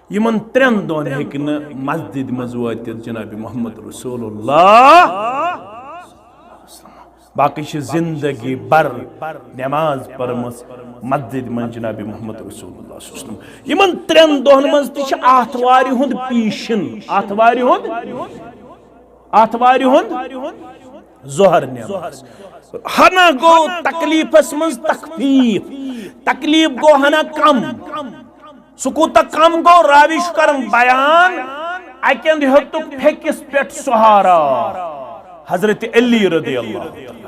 یِمن ترٛٮ۪ن دۄہن ہیٚکہِ نہٕ مسجد منٛز وٲتِتھ جناب محمد رسول اللہ۔ باقٕے چھِ زندگی بھر نماز پٔرمٕژ مسجد منٛز جناب محمد رسول اللہ صلی اللہ علیہ وسلم۔ یِمن ترٛٮ۪ن دۄہن منٛز تہِ چھِ آتھوارِ ہُنٛد پیٖشن، آتھوارِ ہُنٛد، آتھوارِ ہُنٛد ظہر نماز۔ ہنا گوٚو تکلیفس منٛز تخفیف، تکلیف گوٚو ہنا کم۔ سُہ کوٗتاہ کم گوٚو، راوی چھُ کران بیان، اَکہِ اندٕ ہیوٚتُکھ پھیٚکِس پٮ۪ٹھ سہارا، حضرت علی رضی اللہ تعالیٰ عنہ۔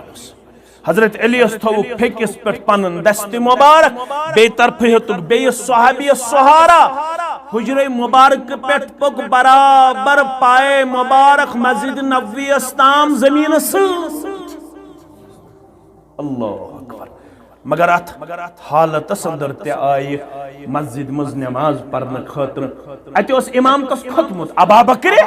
حضرت علی یس تھوٚوُکھ پھیٚکِس پٮ۪ٹھ پنُن دستِ مبارک، بیٚیہِ طرفہٕ ہیوٚتُکھ بیٚیِس صحابیَس سہارا۔ حجرے مبارک پٮ۪ٹھ پوٚک برابر پائے مبارک مسجد نبوی یس تام زمینس سۭتۍ۔ اللہ اکبر۔ مگر اتھ حالتس اندر تہِ آیہِ مسجد منٛز نماز پرنہٕ خٲطرٕ۔ اتہِ اوس امامتس کھوٚتمُت ابا بکرِ۔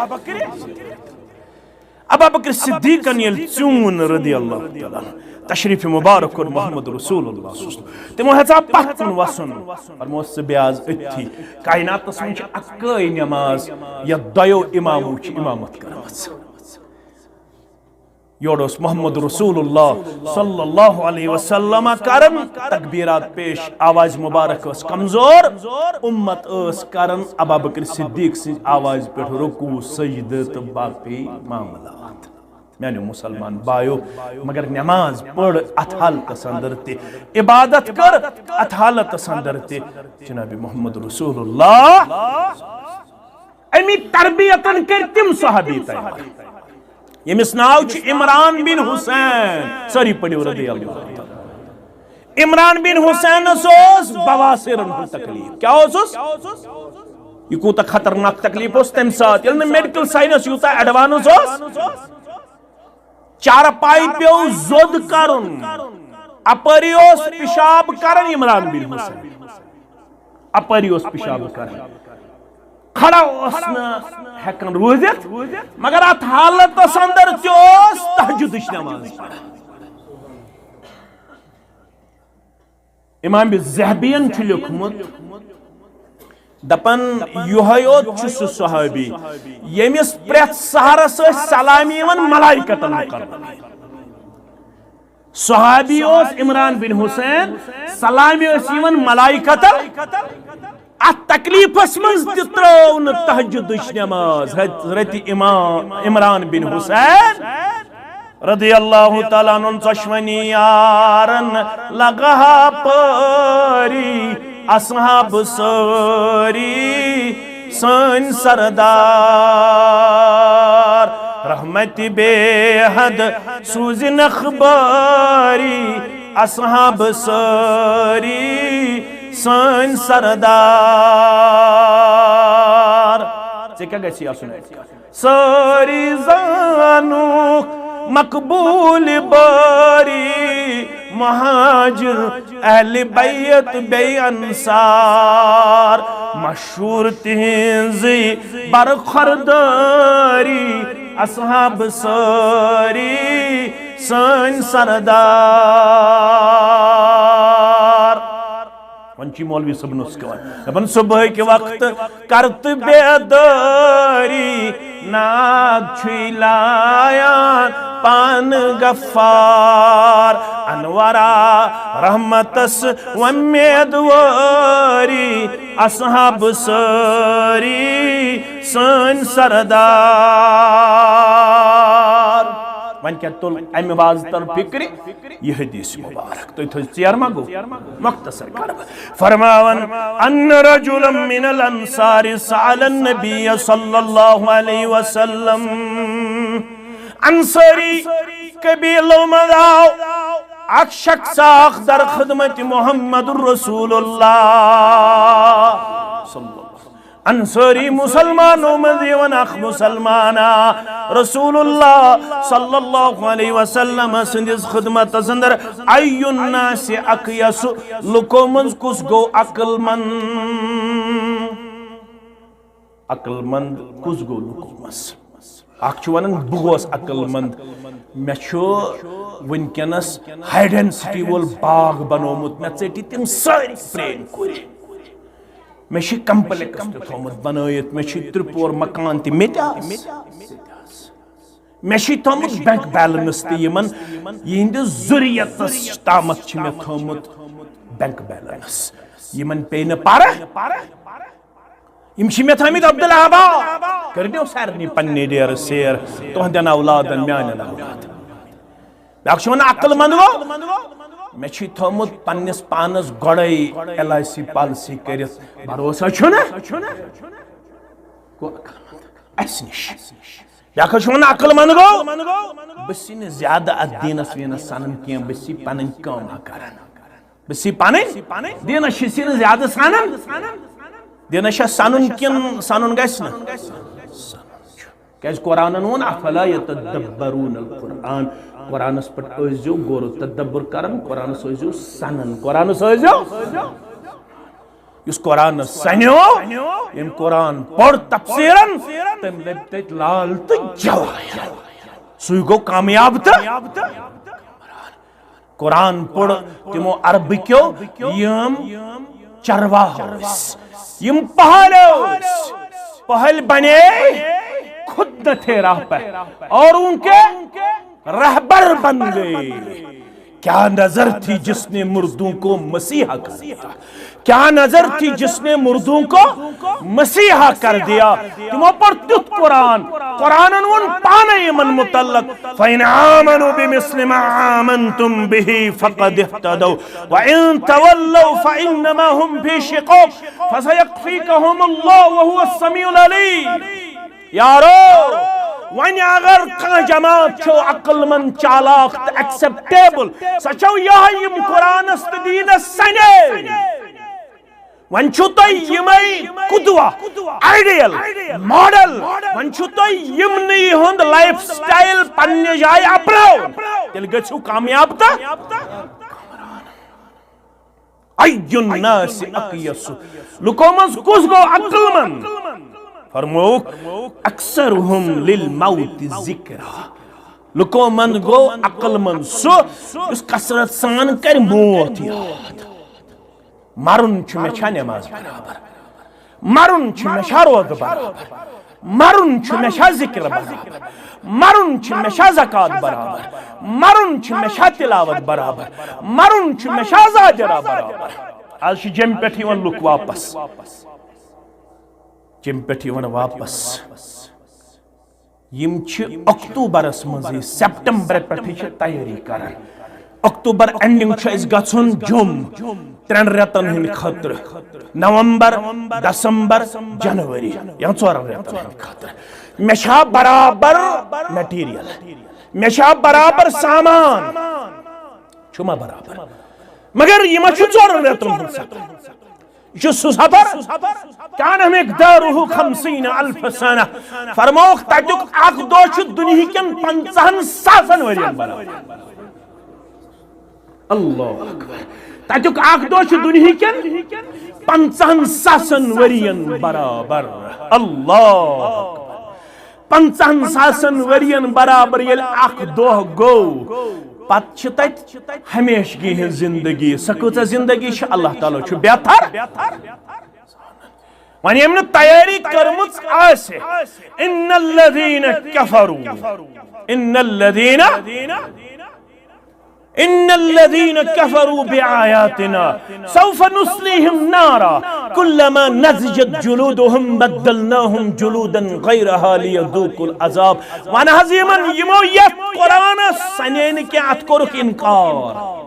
ابا بکر صدیقن ییٚلہِ ژیوٗن رضی اللہ تعالیٰ عنہ، تشریف مبارک کوٚر محمد رسول اللہ صلی اللہ علیہ وسلم، تِمو ہیژاو پتھ کُن وسُن۔ فرموس، "ژٕ بیٚہہ از أتھی۔" کائناتس منٛز چھِ اکٲے نماز یتھ دۄیو امامو چھِ امامت کٔرمٕژ۔ یورٕ اوس محمد رسول اللہ صلی اللہ علیہ وسلم کران تکبیرات پیش، آواز مبارک ٲس کمزور، امت ٲس کران ابا بکر صدیق سٕنٛز آواز پٮ۪ٹھ رکوع، سجدٕ تہٕ باقی معاملات۔ میانیو مسلمان بایو، مگر نماز پٔر اتھ حالتس اندر تہِ، عبادت کٔر اتھ حالتس اندر تہِ۔ جناب محمد رسول اللہ، امی تربیتن کٔرۍ تِم صحابی تیار، ییٚمِس ناو چھُ عمران بن حسین۔ سٲری پٔرِو رضی اللہ تعالیٰ۔ عمران بن حسینس اوس بواسیرن ہُنٛد تکلیف۔ کیٛاہ اوسُس؟ یہِ کوٗتاہ خطرناک تکلیف اوس تمہِ ساتہٕ، ییٚلہِ نہٕ میڈیکل ساینس یوٗتاہ ایڈوانس اوس۔ چارپاے پیوٚو زوٚد کرُن، اپٲری اوس پِشاب کران عمران بن حسین، اپٲری اوس پِشاب کران۔ کھڑا اوس نہٕ ہٮ۪کان روٗزِتھ، مگر اتھ حالتس اندر تہِ اوس تہجدٕچ نماز پران۔ امام ذہبین چھُ لیوٚکھمُت، دپان، یِہوٚے یوت چھُ سُہ صحابی، ییٚمِس پرٛٮ۪تھ سحرس ٲسۍ سلام یِوان ملائکتن مقربین۔ صحابی اوس عمران بن حسین، سلام ٲسۍ یِوان ملائکتن۔ اتھ تکلیفس منٛز تہِ ترٲو نہٕ تہجدٕچ نماز حضرت امام عمران بن حسین رضی اللہ تعالیٰ عنہ۔ ژۄشوٕنی یارن لگہا پٲری، اصحاب سٲری سٲنۍ سردار۔ رحمت بے حد سوزنکھ بٲری، اصحاب سٲری سٲنۍ سردار۔ ژےٚ کیٛاہ گژھی آسُن؟ سٲری زانوکھ مقبول بٲری، مہاجر اہل بیت بیٚیہِ انصار، مشہوٗر تِہنٛزٕے برخوردٲری، اصحاب سٲری سٲنۍ سردار۔ وۄنۍ چھُ مولوی صٲبن اوس گٮ۪وان، دپان، صبحٕکۍ وقتہٕ کرتہٕ بیدٲری، ناد چھُے لایان پانہٕ غفار۔ انورا رحمتس وۄمیدوٲری، اصحاب سٲری سٲنۍ سردار۔ وۄنۍ کیٛاہ تُل امہِ وازٕ تل فکرِ؟ یہِ حدیث مبارک۔ تُہۍ تھٲیِو ژیر ما گوٚو؟ مختصر کَرٕ بہٕ۔ فرماوان، ان رجلا من الانصار سأل النبی صلی اللہ علیہ وسلم۔ انصاری قبیلو منٛز آو اکھ شخص اکھ در خدمت محمد رسول اللہ صلی اللہ علیہ وسلم۔ انصاری مسلمانو منٛز یِوان اکھ مسلمانا، رسول اللہ صلی اللہ علیہ وسلم سٕنٛدِس خدمتس اندر، ای الناس اقیس، لُکو منٛز کُس گوٚو عقل مند؟ عقل مند کُس گوٚو لُکو منٛز؟ اکھ چھُ ونان، بہٕ گوس عقل مند، مےٚ چھُ وٕنکیٚنس ہائی ڈینسٹی وول باغ بنومُت، مےٚ ژٔٹۍ تِم سٲری پرٛٲنۍ کُلۍ۔ مےٚ چھِ کمپلیکس تہِ تھوٚومُت بنٲیِتھ، مےٚ چھِ ترٛےٚ پور مکان تہِ، مےٚ تہِ آسہِ۔ مےٚ چھِ تھوٚومُت بینک بیلنس تہِ یِمن، یِہنٛدِس ذُریتس تامتھ چھِ مےٚ تھوٚومُت بینک بیلنس۔ یِمن پیٚیہِ نہٕ پرٕ، یِم چھِ مےٚ تھٲومٕتۍ عبدالاحباب۔ کٔرۍنو سارنٕے پننہِ ڈیرٕ سیر، تُہنٛدٮ۪ن اولادن، میانٮ۪ن اولادن۔ بیٛاکھ چھُ وَنان، عقل مند گوٚو، مےٚ چھُے تھوٚومُت پننِس پانس گۄڈَے ایل آئی سی پالیسی کٔرِتھ، بھروسہ چھُنہٕ۔ گوٚو عقل مند اَسہِ نِش۔ بیٛاکھ حظ چھُ وَنان، عقل مند گوٚو، بہٕ چھُس نہٕ زیادٕ اَتھ دیٖنس ویٖنس سَنان کینٛہہ، بہٕ چھُس پنٕنۍ کٲم کران۔ بہٕ چھُس پنٕنۍ، دیٖنس چھُس نہٕ زیادٕ سَنان۔ دیٖنس چھا سَنُن کِنہٕ سَنُن گژھِ نہٕ؟ کیازِ قرآنن ووٚن، افلا یتدبرون القرآن، قرآنس پٮ۪ٹھ ٲسۍزیو غور و تدبر کران، قرآنس ٲسۍزیو سنان، قرآنس ٲسۍزیو۔ یُس قرآنس سنیو، ییٚمۍ قرآن پوٚر تفسیرن، تٔمۍ لٔبۍ تٔتۍ لال تہٕ جوایہ۔ سُے گوٚو کامیاب تہٕ قرآن پوٚر تِمو عربہٕ کیو، یِم چرواہ ٲسۍ، یِم پہلے ٲسۍ، پہل بنے خود نہ تھے راہ پر، اور ان کے رہبر بن گئے۔ کیا نظر تھی جس نے مردوں کو مسیحا کر دیا؟ کیا نظر تھی جس نے مردوں کو مسیحا کر دیا؟ تمو پر تیُتھ قرآن، قرآنن ووٚن پانے یمن متعلق، فَإِنْ آمَنُوا بِمِثْلِ مَا آمَنْتُمْ بِهِ فَقَدِ اهْتَدَوْا وَإِنْ تَوَلَّوْا فَإِنَّمَا هُمْ فِي شِقَاقٍ فَسَيَكْفِيكَهُمُ اللَّهُ وَهُوَ السَّمِيعُ الْعَلِيمُ۔ یارو، وۄنۍ اگر کانٛہہ جماعت چھو عقل مند، چالاک تہٕ ایکسپٹیبل، سۄ چھو یہے، یم قرآنس تہٕ دینس سنے۔ وۄنۍ چھو تۄہہِ یمے قدوہ، آئیڈیل، ماڈل، وۄنۍ چھو تۄہہِ یمنٕے ہُنٛد لائف سٹائل پننہِ جایہِ اپناوُن، تیٚلہِ گٔژھِو کامیاب تہٕ۔ ای الناس اکیس، لُکو منٛز کُس گوٚو عقل مند؟ فرمووُکھ، اکثرہم للموت ذکرا۔ لُکو منٛز گوٚو عقل مند سُہ یُس کثرت سان کرِ موت یاد۔ مرُن چھُ مےٚ چھا نماز برابر؟ مرُن چھُ مےٚ چھا روزٕ برابر؟ مرُن چھُ مےٚ چھا ذکر برابر؟ مرُن چھُ مےٚ چھا زکوٰۃ برابر؟ مرُن چھُ مےٚ چھا تلاوت برابر؟ مرُن چھُ مےٚ چھا زاجرہ برابر؟ از چھِ جیٚمہِ پٮ۪ٹھ یِوان لُکھ واپس، جیٚمہِ پٮ۪ٹھ یِوان واپس۔ یِم چھِ اکتوبرس منٛزٕے، سپٹمبر پٮ۪ٹھٕے چھِ تیٲری کران۔ اکتوبر اینڈنگ چھُ اَسہِ گژھُن جوٚم ترٛٮ۪ن رٮ۪تن ہٕنٛدِ خٲطرٕ، نومبر، دسمبر، جنوری، یا ژورن رٮ۪تن ہٕنٛدِ خٲطرٕ۔ مےٚ چھا برابر مٹیریل؟ مےٚ چھا برابر سامان؟ چھُ ما برابر؟ مگر یہِ ما چھُ ژورن رٮ۪تن ہُنٛد سفر؟ یہِ چھُ سُہ سفر، کان مقدارہ خمسین الف سنہ۔ فرمووُکھ، تتیُک اکھ دۄہ چھُ دُنہِکٮ۪ن پنژاہن ساسن ؤرین برابر۔ اللہ اکبر۔ تتیُک اکھ دۄہ چھُ دُنہِکٮ۪ن پنژاہن ساسن ؤرین برابر۔ اللہ اکبر۔ پنژاہن ساسن ؤرین برابر ییٚلہِ اکھ دۄہ گوٚو، پتہٕ چھِ تتہِ ہمیشگی ہٕنٛز زندگی۔ سۄ کۭژاہ زندگی چھِ؟ اللہ تعالیٰ چھُ بہتر۔ وۄنۍ ییٚمۍ نہٕ تیٲری کٔرمٕژ آسہِ، ان الذین کفروا، ان الذین، ان الذین کفروا بآیاتنا سوف نصلیہم نارا کلما نضجت جلودہم بدلناہم جلودا غیرہا لیذوقوا العذاب۔ وَن حظ یِمن، یِمو یتھ قرآنس سنے نہٕ کینٛہہ، اتھ کوٚرُکھ انکار۔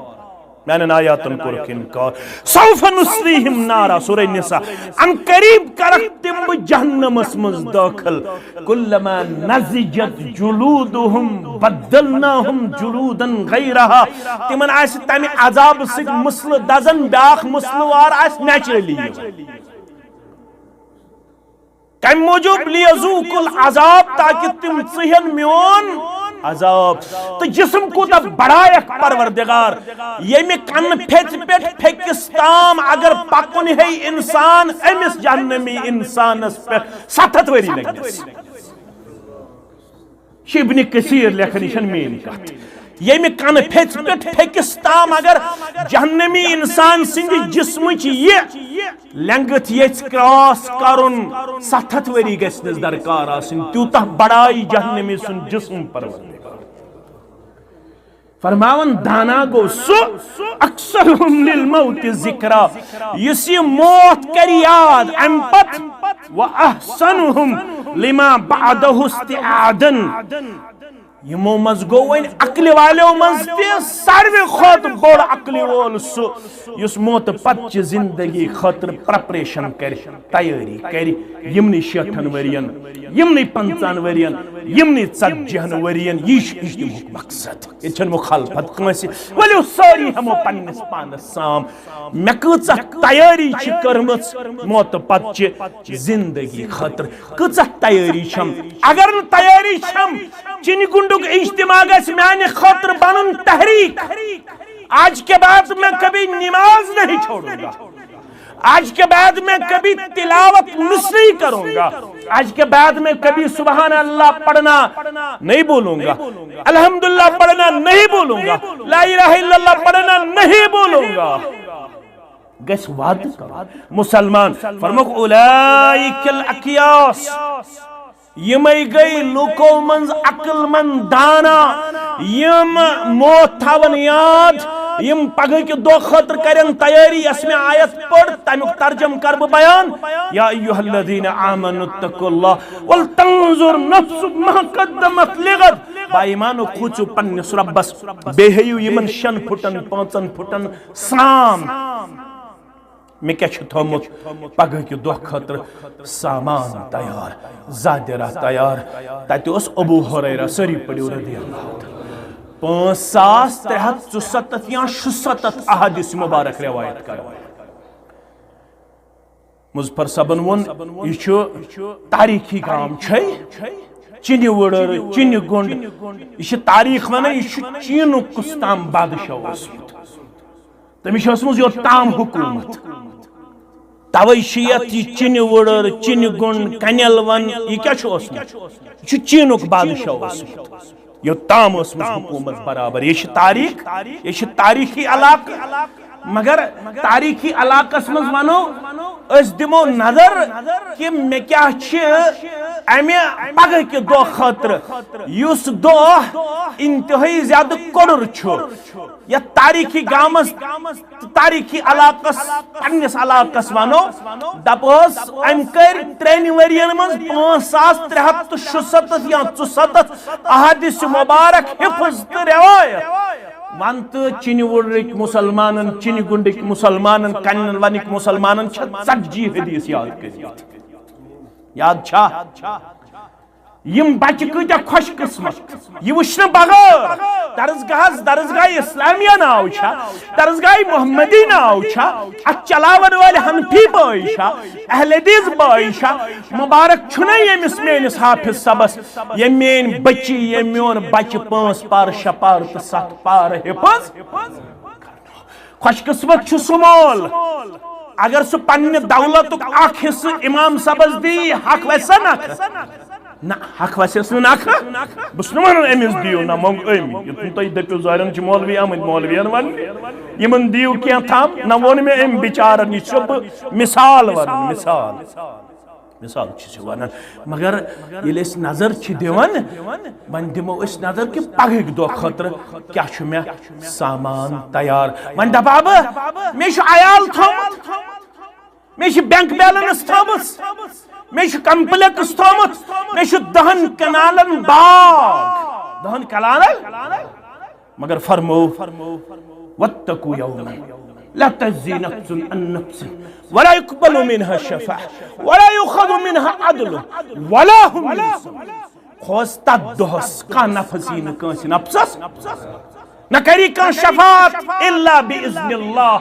میانٮ۪ن آیاتن کوٚرُکھ انکار۔ سوف نصلیہم نارا، سورہ نساء، ان قریب کرکھ تِم بہٕ جہنمس منٛز دٲخل۔ کلما نضجت جلودہم بدلناہم جلودا غیرہا۔ تِمن آسہِ تمہِ عذابہٕ سۭتۍ مسلہٕ دزان، بیاکھ مسلہٕ وار آسہِ نیچرلی یِوان۔ کمہِ موٗجوٗب؟ لیذوقوا العذاب، تاکہ تِم ژٕہن میون عذاب۔ تہٕ جسم کوٗتاہ بڑایکھ پروردگار، ییٚمہِ کنہٕ پھیژِ پٮ۪ٹھ پھیٚکِس تام اگر پکُن ہے انسان، أمِس جہنمی انسانس پٮ۪ٹھ ستھ ہتھ ؤری لگنس۔ چھِ ابن کثیر لیکھان، یہِ چھَنہٕ میٛٲنۍ کتھ۔ ییٚمہِ کنہٕ پھیژِ پٮ۪ٹھ پھیٚکِس تام اگر جہنمی انسان سٕنٛدِ جسمٕچ یہِ لینگتھ یژھِ کراس کرُن، ستھ ہتھ ؤری گژھِ نس درکار آسٕنۍ، تیوٗتاہ بڑایہِ جہنمی سُنٛد جسم پروردگار۔ فرماوان، دانا گوٚو سُہ، اکثرہم للموت ذکرا، یُس یہِ موت کرِ یاد امہِ پتہٕ، و احسنہم لما بعدہ استعدادا۔ یِمو منٛز گوٚو وۄنۍ عقلہِ والیو منٛز تہِ ساروی کھۄتہٕ بوٚڑ عقلہِ وول سُہ، یُس موتہٕ پتہٕ چہِ زندگی خٲطرٕ پریپریشن کرِ، تیٲری کرِ۔ یِمنٕے شیٹھن ؤرین، یِمنٕے پنژاہن ؤرین، یِمنٕے ژتجی ہن ؤرین، یی چھُ اجتماعُک مقصد۔ ییٚتہِ چھَنہٕ مخالفت کٲنٛسہِ۔ ؤلِو سٲری ہٮ۪مو پننِس پانس سام۔ مےٚ کۭژاہ تیٲری چھِ کٔرمٕژ موتہٕ پتہٕ چہِ زندگی خٲطرٕ؟ کۭژاہ تیٲری چھم؟ اگر نہٕ تیٲری چھم، چِنہِ گُنڈُک اجتماع گژھِ میانہِ خٲطرٕ بنُن تحریک۔ آج کے بعد میں کبھی نماز نہیں چھوڑوں گا۔ آج کے بعد میں کبھی تلاوت مصری کروں گا۔ آج کے بعد میں کبھی سبحان اللہ پڑھنا نہیں بولوں گا، الحمدللہ پڑھنا نہیں بولوں گا، لا الہ الا اللہ پڑھنا نہیں بولوں گا۔ گژھِ وعدٕ کرُن۔ مسلمان فرموکھ، اولئک الاکیاس، یِمے گٔے لوٗکو منٛز عقل مند دانا، یِم موت تھاون یاد، یِم پگہٕکہِ دۄہ خٲطرٕ کرن تیٲری، یۄس مےٚ آیت پٔر، تمیُک ترجمہٕ کرٕ بہٕ بیان۔ یا ایھا الذین آمنوا اتقوا اللہ ولتنظر نفس ما قدمت لغد۔ با ایمانو، کھوژِو پننِس رۄبس، بیٚیہِ ہیٚیِو یِمن شٮ۪ن پھُٹن، پانٛژن پھُٹن سام۔ مےٚ کیٛاہ چھُ تھوٚمُت پگہٕکہِ دۄہ خٲطرٕ سامان تیار، زادِ راہ تیار۔ تتہِ اوس ابو ہریرہ، سٲری پٔرِو رضی اللہ تعالیٰ۔ پانٛژھ ساس ترٛےٚ ہتھ ژُسَتتھ یا شُسَتتھ احادیث مبارک روایت کران۔ مظفر صٲبن ووٚن، یہِ چھُ تاریخی گام، چھے چِنہِ وُڑر، چِنہِ گُنڈ۔ یہِ چھِ تاریخ ونان، یہِ چھُ چیٖنُک کُس تام بادشاہ اوسمُت۔ تٔمِس چھِ ٲسمٕژ یوٚت تام حکوٗمت۔ توے چھِ یتھ یہِ چِنہِ وُڑر، چِنہِ گُنڈ، کنٮ۪ل ون، یہِ کیٛاہ چھُ اوسمُت؟ یہِ چھُ چیٖنُک بادشاہ اوسمُت۔ یوٚت تام ٲسمٕژ حکوٗمت برابر۔ یہِ چھِ تاریخ، یہِ چھِ تاریخی علاقہٕ۔ مگر تاریخی علاقس منٛز ونو، أسۍ دِمو نظر کہِ مےٚ کیٛاہ چھِ امہِ پگہٕکہِ دۄہ خٲطرٕ، یُس دۄہ انتہٲئی زیادٕ کوٚڑُر چھُ۔ یتھ تاریخی گامس، تاریخی علاقس، پننس علاقس ونو، دپوس، أمۍ کٔرۍ ترٛٮ۪ن ؤرین منٛز پانٛژھ ساس ترٛےٚ ہتھ تہٕ شُسَتتھ یا ژُسَتتھ احادیث مبارک حفظ تہٕ روایت۔ ون تہٕ، چِنہِ وُڑرٕکۍ مسلمانن، چِنہِ گُنڈٕکۍ مسلمانن، کنن ونٕکۍ مسلمانن چھِ ژتجی حدیث یاد کٔرمٕتۍ۔ یاد چھا؟ یِم بچہِ کۭتیاہ خۄش قسمت، یہِ وٕچھنہٕ بغٲر درسگاہس، درسگاہ اسلامیہ ناو چھا، درسگاہ محمدی ناو چھا، اتھ چلاون وٲلۍ حنفی بٲے چھا، اہل حدیث بٲے چھا؟ مبارک چھُنہ ییٚمِس میٲنِس حافظ صٲبس، ییٚمۍ میٲنۍ بچی، ییٚمۍ میون بچہِ پانٛژھ پارٕ، شےٚ پارٕ تہٕ ستھ پارٕ حفظ۔ خۄش قسمت چھُ سُہ مول، اگر سُہ پننہِ دولتُک اکھ حصہٕ امام صٲبس دی، حق وسہِ سا نکھٕ؟ نہ، حق وسٮ۪س نہٕ نکھٕ۔ بہٕ چھُس نہٕ ونان أمِس دِیِو، نہ مۄنگ أمۍ۔ یُتھ نہٕ تُہۍ دٔپِو، ظٲہرن چھِ مولوی آمٕتۍ مولوین وننہِ، یِمن دِیِو کینٛہہ تام۔ نہ ووٚن مےٚ أمۍ بِچارن، یہِ چھُسو بہٕ مثال ونان، مثال۔ مثال چھِ سُہ ونان۔ مگر ییٚلہِ أسۍ نظر چھِ دِوان، وۄنۍ دِمو أسۍ نظر کہِ پگہٕکۍ دۄہ خٲطرٕ کیٛاہ چھُ مےٚ سامان تیار۔ وۄنۍ دپہٕ ہا بہٕ، مےٚ چھُ عیال تھوٚمُت، مےٚ چھِ بینک بیلنس تھٲومٕژ، مےٚ چھُ کمپلیکس تھوٚومُت، مےٚ چھُ دہن کنالن باغ، دہن کنالن۔ مگر فرمو، واتقوا یوما لا تجزی نفس عن نفس ولا يقبل منها شفاعة ولا يؤخذ منها عدل ولا هم ينصرون۔ کھوژ تتھ دۄہس، کانٛہہ نفس یی نہٕ کٲنٛسہِ نفسس، نہ کری کانٛہہ شفاعت الا باذن اللہ،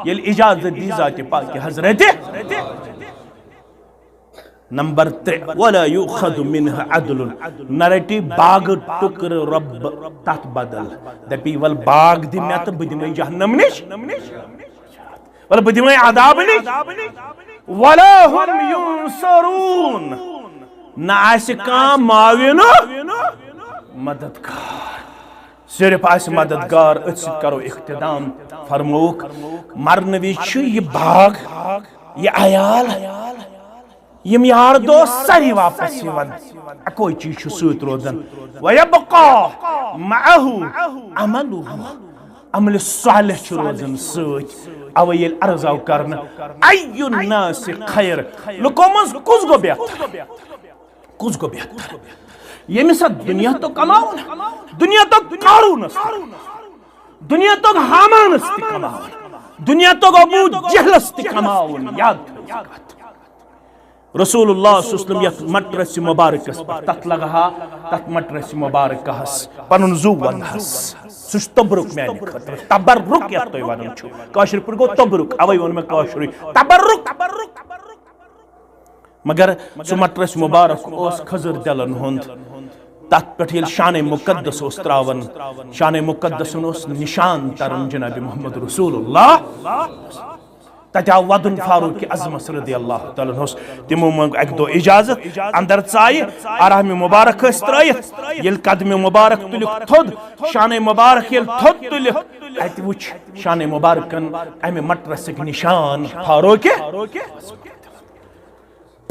ییٚلہِ اجازت دی ذاتِ پاکہِ حضرت۔ نمبر ترٛےٚ، ولا یؤخذ منها عدل، نہ رٹی باغ ٹکرٕ رۄب تتھ بدل، دپی ول باغ دِ مےٚ تہٕ بہٕ دِمے جہنم نِش۔ وَلہٕ بہٕ دِمَے عذاب نِش۔ وَلَا هُمْ يُنصَرُونَ۔ نہ آسہِ کانٛہہ معاوِن و مددگار، صرف آسہِ مددگار، أتھۍ سۭتۍ کرو اختتام۔ فرمووُکھ، مرنہٕ وِزِ چھُ یہِ باغ، یہِ عیال، یِم یار دوست سٲری واپس یِوان، اکوے چیز چھُ سۭتۍ روزان۔ وَيَبْقَى مَعَهُ عَمَلُهُ۔ عملِ صالح چھُ روزان سۭتۍ۔ اوے ییٚلہِ عرض آو کرنہٕ، أَيُّ النَّاسِ خَيْرٌ، لُکو منٛز کُس گوٚو بہتر؟ کُس گوٚو بہتر؟ ییٚمِس اَتھ دُنیا تو کماوُن، دُنیا تو قارونس تہِ، دُنیا تو ہامانس تہِ کماوُن، دُنیا تو ابو جہلس تہِ کماوُن۔ یاد تھٲیِو کتھ۔ رسول اللہ صلی اللہ علیہ وسلم یتھ مٹرس مبارکس پٮ۪ٹھ، تتھ لگہا، تتھ مٹرس مبارکس پنُن زُو ونہس۔ سُہ چھُ تبرک میانہِ خٲطرٕ، تبرک یتھ تُہۍ ونان چھِو۔ کٲشِر پٲٹھۍ گوٚو تبرک، اوے ووٚن مےٚ کٲشرُے تبرک۔ مگر سُہ مٹرس مبارک اوس خضر دلن ہُنٛد۔ تتھ پٮ۪ٹھ ییٚلہِ شانِ مقدس اوس تراوان، شانِ مقدسن اوس نشان تران جناب محمد رسول اللہ۔ تتہِ آو ودُن فاروق اعظمس رضی اللہ تعالیٰ عنہس۔ تِمو منٛگ اکہِ دۄہ اجازت، اندر ژایہِ، آرام مبارک ٲسۍ ترٲیِتھ۔ ییٚلہِ قدمِ مبارک تُلِکھ تھوٚد، شانِ مبارک ییٚلہِ تھوٚد تُلِکھ، اتہِ وُچھ شانِ مبارکن امہِ مٹرسٕکۍ نشان فاروق۔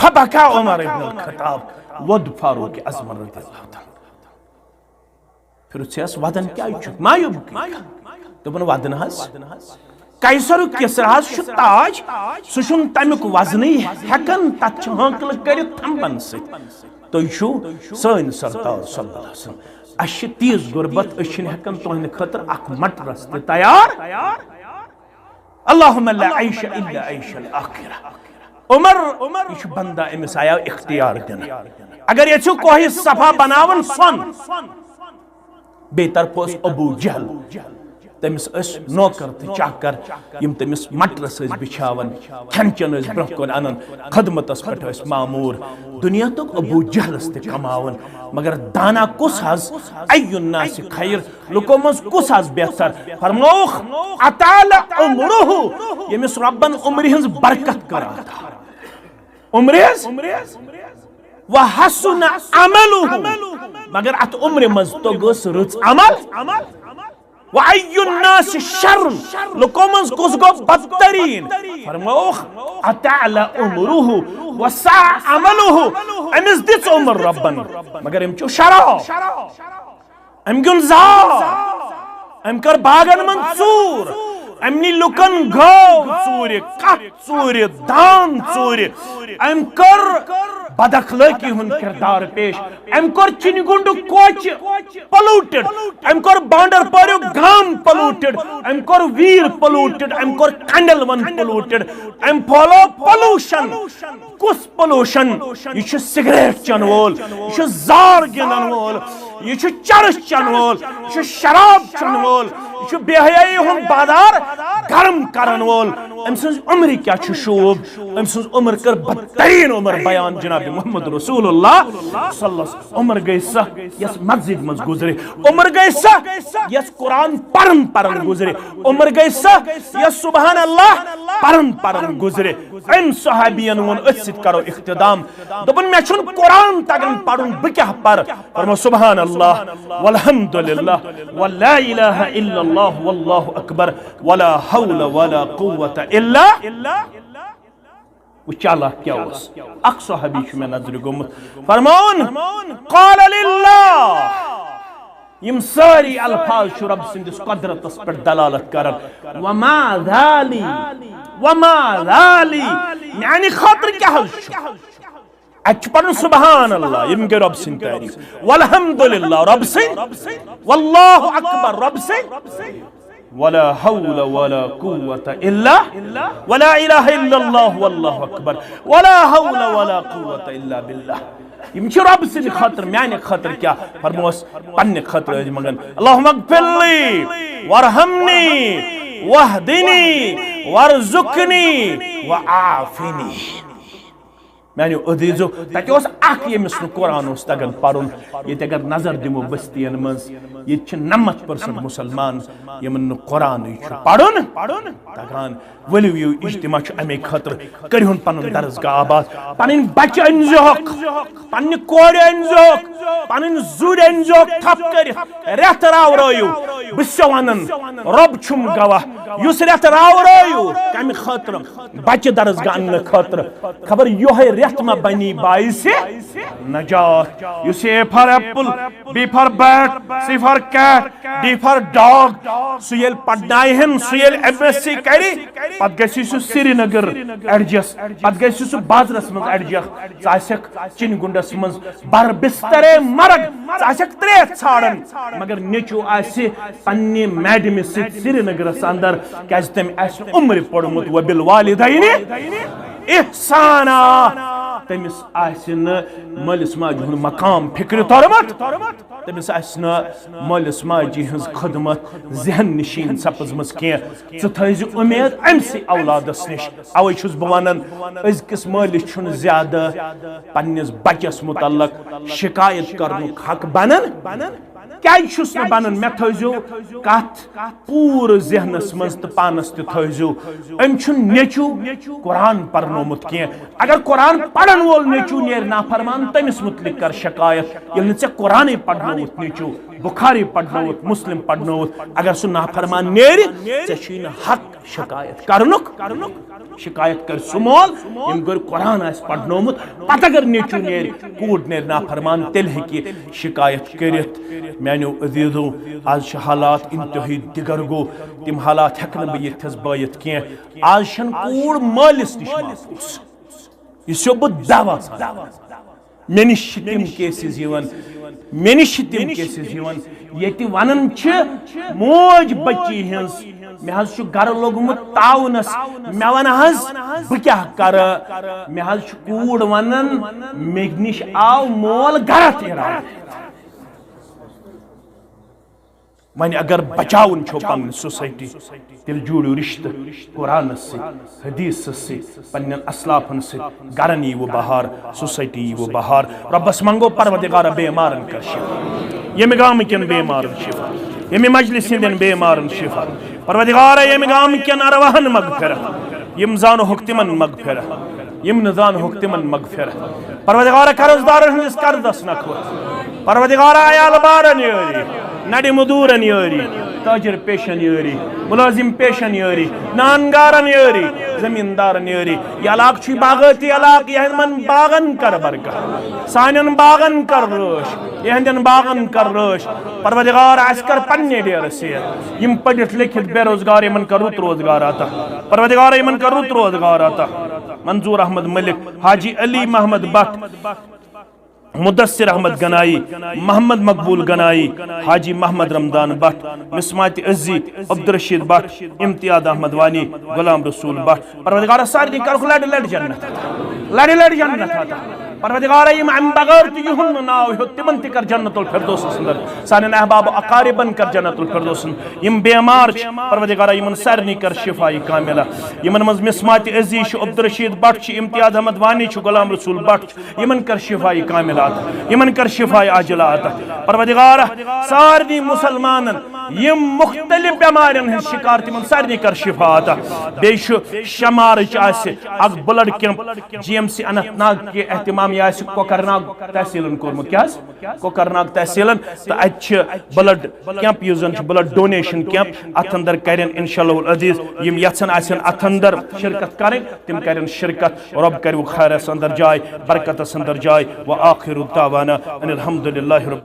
فبکا عمر ابن الخطاب، ووٚد فاروق اعظم رضی اللہ تعالیٰ۔ پھرُژھیس، "وَدَن کیٛازِ چھُکھ؟ ما یہِ بُکٕے کَتھ؟" دوٚپُن، "وَدَن حظ، قیصر کسرا حظ چھُ تاج، سُہ چھُنہٕ تَمیُک وزنٕے ہٮ۪کان، تَتھ چھِ ہٲنکلہٕ کٔرِتھ تھمبن سۭتۍ۔ تُہۍ چھِو سٲنۍ سردار صلی اللہ علیہ وسلم۔ اَسہِ چھِ تیٖژ غربت، أسۍ چھِنہٕ ہٮ۪کان تُہنٛدِ خٲطرٕ اکھ مٹرس تہِ تیار۔" اللہم لا عیش الا عیش الاخرہ۔ عمر، یہِ چھُ بندہ، أمِس آیاو اختیار دِنہٕ۔ اگر یژھِو کوہ صفا بناوُن سۄن، بیٚیہِ طرفہٕ اوس ابو جہل، تٔمِس ٲسۍ نوکر تہٕ چاکر، یِم تٔمِس مٹرس ٲسۍ بِچھاوان، کھٮ۪ن چٮ۪ن ٲسۍ برٛونٛہہ کُن انان، خدمتس پٮ۪ٹھ ٲسۍ معموٗر۔ دُنیاہُک ابو جہلس تہِ کماوان، مگر دانا کُس حظ؟ ای الناس خیر، لُکو منٛز کُس آسہِ بہتر؟ فرمووُکھ، "اطال عمرہ"، ییٚمِس رۄبن عمرِ ہٕنٛز برکت کٔر عطا۔ عمرِ ہٕنٛز؟ "وحسن عملہ"، مگر اتھ عمرِ منٛز توٚگُس رٕژ عمل۔ "وای الناس شر"، لُکو منٛز کُس گوٚو بدترین؟ فرمووُکھ، "اطال عمرہ وساء عملہ"، أمِس دِژ عمر رۄبن، مگر أمۍ چیوٚو شراب۔ أمۍ گیُنٛد زاو، أمۍ کٔر باغن منٛز ژوٗر، أمۍ نی لُکن گٲو ژوٗرِ، کتھ ژوٗرِ، دان ژوٗرِ، أمۍ کٔر بد اخلٲقی ہُنٛد کردار پیش، أمۍ کوٚر چِنہِ گُنٛڈٕ کوچہِ polluted، أمۍ کوٚر بانڈر پوریُک گام polluted، أمۍ کوٚر ویٖر polluted، أمۍ کوٚر کنڈل ون polluted، أمۍ پھٲلٲو pollution۔ کُس pollution؟ یہِ چھُ سگریٹ چٮ۪ن وول، یہِ چھُ زار گِنٛدن وول، یہِ چھُ چرس چٮ۪ن وول، یہِ چھُ شراب چٮ۪ن وول، یہِ چھُ بے حیٲیی ہُنٛد بازار گرم کرن وول۔ أمۍ سٕنٛز عمرِ کیٛاہ چھُ شوٗب؟ أمۍ سٕنٛز عمر کٔر بدترین عمر بیان جناب محمد رسول اللہ صلی اللہ علیہ وسلم۔ عمر گٔے سۄ یۄس مسجد منٛز گُزرِ، عمر گٔے سۄ یۄس قرآن پرن پرن گُزرِ، عمر گٔے سۄ یۄس سبحان اللہ پرن پرن گُزرِ۔ أمۍ صحابین ووٚن، أتھۍ سۭتۍ کرو اختتام۔ دوٚپُن، "مےٚ چھُنہٕ قرآن تگان پرُن، بہٕ کیٛاہ پرٕ؟" فرمو، "سبحان اللہ، والحمد للہ، ولا الہ الا اللہ، واللہ اکبر، ولا حول ولا قوت الا۔" وٕچھ چالاک کیٛاہ اوس۔ اکھ صحابی چھُ مےٚ نظرِ گوٚمُت۔ فرماوُن، "قال للہ"۔ یِم سٲری الفاظ چھِ رۄب سٕنٛدِس قۄدرتس پٮ۪ٹھ دلالت کران۔ "وما ذالی، وما ذالی"، میانہِ خٲطرٕ کیٛاہ حظ چھُ؟ اَتہِ چھُ پَرُن سبحان اللہ، یِم گٔے رۄب سٕنٛدۍ تعریٖف۔ والحمد للہ، رۄب سٕنٛدۍ۔ واللہ اکبر، رۄب سٕنٛدۍ۔ ولا حول ولا قوت الا، ولا الہ الا اللہ، واللہ اکبر، ولا حول ولا قوت الا باللہ۔ یِم چھِ رۄب سٕنٛدِ خٲطرٕ، میانہِ خٲطرٕ کیٛاہ؟ فرموس، پننہِ خٲطرٕ ٲسۍ منٛگان، "اللہم اغفر لی، وارحمنی، واہدنی، وارزقنی، وعافنی۔" میانیو عزیزو، تتہِ اوس اکھ، ییٚمِس نہٕ قرآن اوس تگان پرُن۔ ییٚتہِ اگر نظر دِمو بستین منٛز، ییٚتہِ چھِ نَمَتھ percent مسلمان، یِمن نہٕ قرآنٕے چھُ پرُن تگان۔ ؤلِو یِیِو، اجتماع چھُ امے خٲطرٕ۔ کٔرِہُن پنُن درسگاہ آباد، پنٕنۍ بچہِ أنۍزِہوکھ، پننہِ کورِ أنۍزِہوکھ، پنٕنۍ زُرۍ أنۍزِہوکھ تھپھ کٔرِتھ۔ رٮ۪تھ راورٲیِو، بہٕ چھُسو ونان، رۄب چھُم گواہ، یُس رٮ۪تھ راورٲیِو، کمہِ خٲطرٕ؟ بچہِ درسگاہ اننہٕ خٲطرٕ۔ خبر یۄہے رٮ۪تھ ما بنی باعث نجات۔ یُس A for apple، B for bat، C for cat، D for dog، سُہ ییٚلہِ پرنایہِ ہن، سُہ ییٚلہِ M S C کرِ، پتہٕ گژھِ سُہ سرینگر adjust، پتہٕ گژھِ سُہ بازرس منٛز adjust۔ ژٕ آسکھ چِنہِ گُنڈس منٛز بر بسترے مرگ، ژٕ آسکھ ترٛیش ژھانڈان، مگر نیٚچو آسہِ پننہِ میڈمہِ سۭتۍ سرینگرس اندر، کیازِ تٔمۍ آسہِ نہٕ عمرِ پوٚرمُت وبالوالدین احسانا۔ تٔمِس آسہِ نہٕ مٲلِس ماجہِ ہُنٛد مقام فکرِ توٚرمُت، تٔمِس آسہِ نہٕ مٲلِس ماجہِ ہٕنٛز خدمت ذہن نشین سپٕزمٕژ کینٛہہ۔ ژٕ تھٲیزِ اُمید أمۍ سٕے اولادس نِش۔ اوے چھُس بہٕ ونان، أزکِس مٲلِس چھُنہٕ زیادٕ پننِس بچس متعلق شکایت کرنُک حق بنان۔ کیازِ چھُس نہٕ بنان؟ مےٚ تھٲیزیو کتھ پوٗرٕ ذہنس منٛز تہٕ پانس تہِ تھٲیزیو، أمۍ چھُنہٕ نیٚچو قرآن پرنومُت کینٛہہ۔ اگر قرآن پرن وول نیٚچو نیرِ نافرمان، تٔمِس متعلق کر شکایت۔ ییٚلہِ نہٕ ژےٚ قرآنٕے پرنووُتھ نیٚچو، بخاری پرنووُتھ، مسلم پرنووُتھ، اگر سُہ نافرمان نیرِ، ژےٚ چھُے نہٕ حق شکایت کرنُک۔ شکایت کرِ سُہ مول، ییٚمۍ گۄڈٕ قرآن آسہِ پرنومُت، پتہٕ اگر نیٚچو نیرِ، کوٗر نیرِ نافرمان، تیٚلہِ ہیٚکہِ یہِ شکایت کٔرِتھ۔ میانیو عزیزو، آز چھِ حالات انتہٲئی دِگر گوٚو۔ تِم حالات ہٮ۪کہٕ نہٕ بہٕ ییٚتھس بٲیِتھ کینٛہہ۔ آز چھَنہٕ کوٗر مٲلِس نِش محفوٗظ۔ یہِ چھُسو بہٕ دعویٰ کران۔ مےٚ نِش چھِ تِم cases یِوان، مےٚ نِش چھِ تِم cases یِوان، ییٚتہِ وَنان چھِ موج بٔچی ہٕنٛز، مےٚ حظ چھُ گرٕ لوٚگمُت تاونس، مےٚ وَن حظ بہٕ کیٛاہ کرٕ؟ مےٚ حظ چھُ کوٗر وَنان، مےٚ نِش آو مول غلط اِرادٕ۔ وۄنۍ اگر بچاوُن چھو پنٕنۍ society، تیٚلہِ جوڑِو رشتہٕ قرآنس سۭتۍ، حدیثس سۭتۍ، پننٮ۪ن اسلافن سۭتۍ۔ گرن ییٖوٕ بہار، society ییٖوٕ بہار۔ رۄبس منگو، پروردگارا، بیمارن کر شفا، ییٚمہِ گامہٕ کٮ۪ن بیمارن شفا، ییٚمہِ مجلس ہٕنٛدٮ۪ن بیمارن شفا۔ پروردگارا، ییٚمہِ گامہٕ کٮ۪ن ارواحن مغفرت، یِم زانہوکھ تِمن مغفرت، یِم نہٕ زانہوکھ تِمن مغفرت۔ پروردگارا، قرض دارن ہٕنٛدِس قرضس نکھوت۔ پروردگارا، عیال بارن یٲری، نڑِ مزدورن یٲری، تاجر پیشن یٲری، ملازم پیشن یٲری، نانگارن یٲری، زمیندارن یٲری۔ یہِ علاقہٕ چھُے باغٲتی علاقہٕ، یِہنٛدٮ۪ن باغن کر برکت، سانٮ۪ن باغن کر رٲچھ، یِہنٛدٮ۪ن باغن کر رٲچھ۔ پروردگار، اسہِ کر پننہِ ڈیرٕ سیر۔ یِم پٔرِتھ لیکھِتھ بے روزگار، یِمن کر رُت روزگار عطا۔ پروردگار، یِمن کر رُت روزگار عطا۔ منظور احمد ملک، حاجی علی محمد بٹ، مدثر احمد گنائی، محمد مقبول گنائی، حاجی محمد رمضان بٹ، مسمات عزی، عبدالرشید بٹ، امتیاز احمد وانی، غلام رسول بٹ۔ پروردگارا، سارنٕے کرُکھ لڑِ لڑِ جنت عطا۔ لڑِ لڑِ جنت عطا۔ پروردگارا، یِم امہِ بغٲر تہِ یِہُنٛد نہٕ ناو ہیوٚت، تِمن تہِ کر جنت الفردوسس اندر۔ سانٮ۪ن احباب و اقاربن کر جنت الفردوس۔ یِم بیمار چھِ، پروردگارا، یِمن سارنٕے کر شفا کاملہ۔ یِمن منٛز مسمات عزی چھُ، عبدالرشید بٹ چھُ، امتیاز احمد وانی چھُ، غلام رسول بٹ چھُ۔ یِمن کر شفا کاملہ عطا، یِمن کر شفا عاجلہ عطا۔ پروردگارا، سارنٕے مسلمانن یِم مختلف بیمارن ہٕنٛدۍ شکار، تِمن سارنٕے کر شفا عطا۔ بیٚیہِ چھُ شمارٕچ آسہِ اکھ blood camp، G M C Anantnag کہِ اہتمام، یہِ آسہِ کوکرناگ تحصیلن کوٚرمُت۔ کیٛاہ حظ؟ کوکرناگ تحصیلن۔ تہٕ اتہِ چھِ blood camp، یُس زن چھُ blood donation camp، اتھ اندر کرن انشاءاللہ العزیز یِم یژھن آسن اتھ اندر شرکت کرٕنۍ، تِم کرن شرکت۔ رۄب کٔرِو خیرس اندر جاے، برکتس اندر جاے۔ وآخر دعوانا ان الحمد للہ رب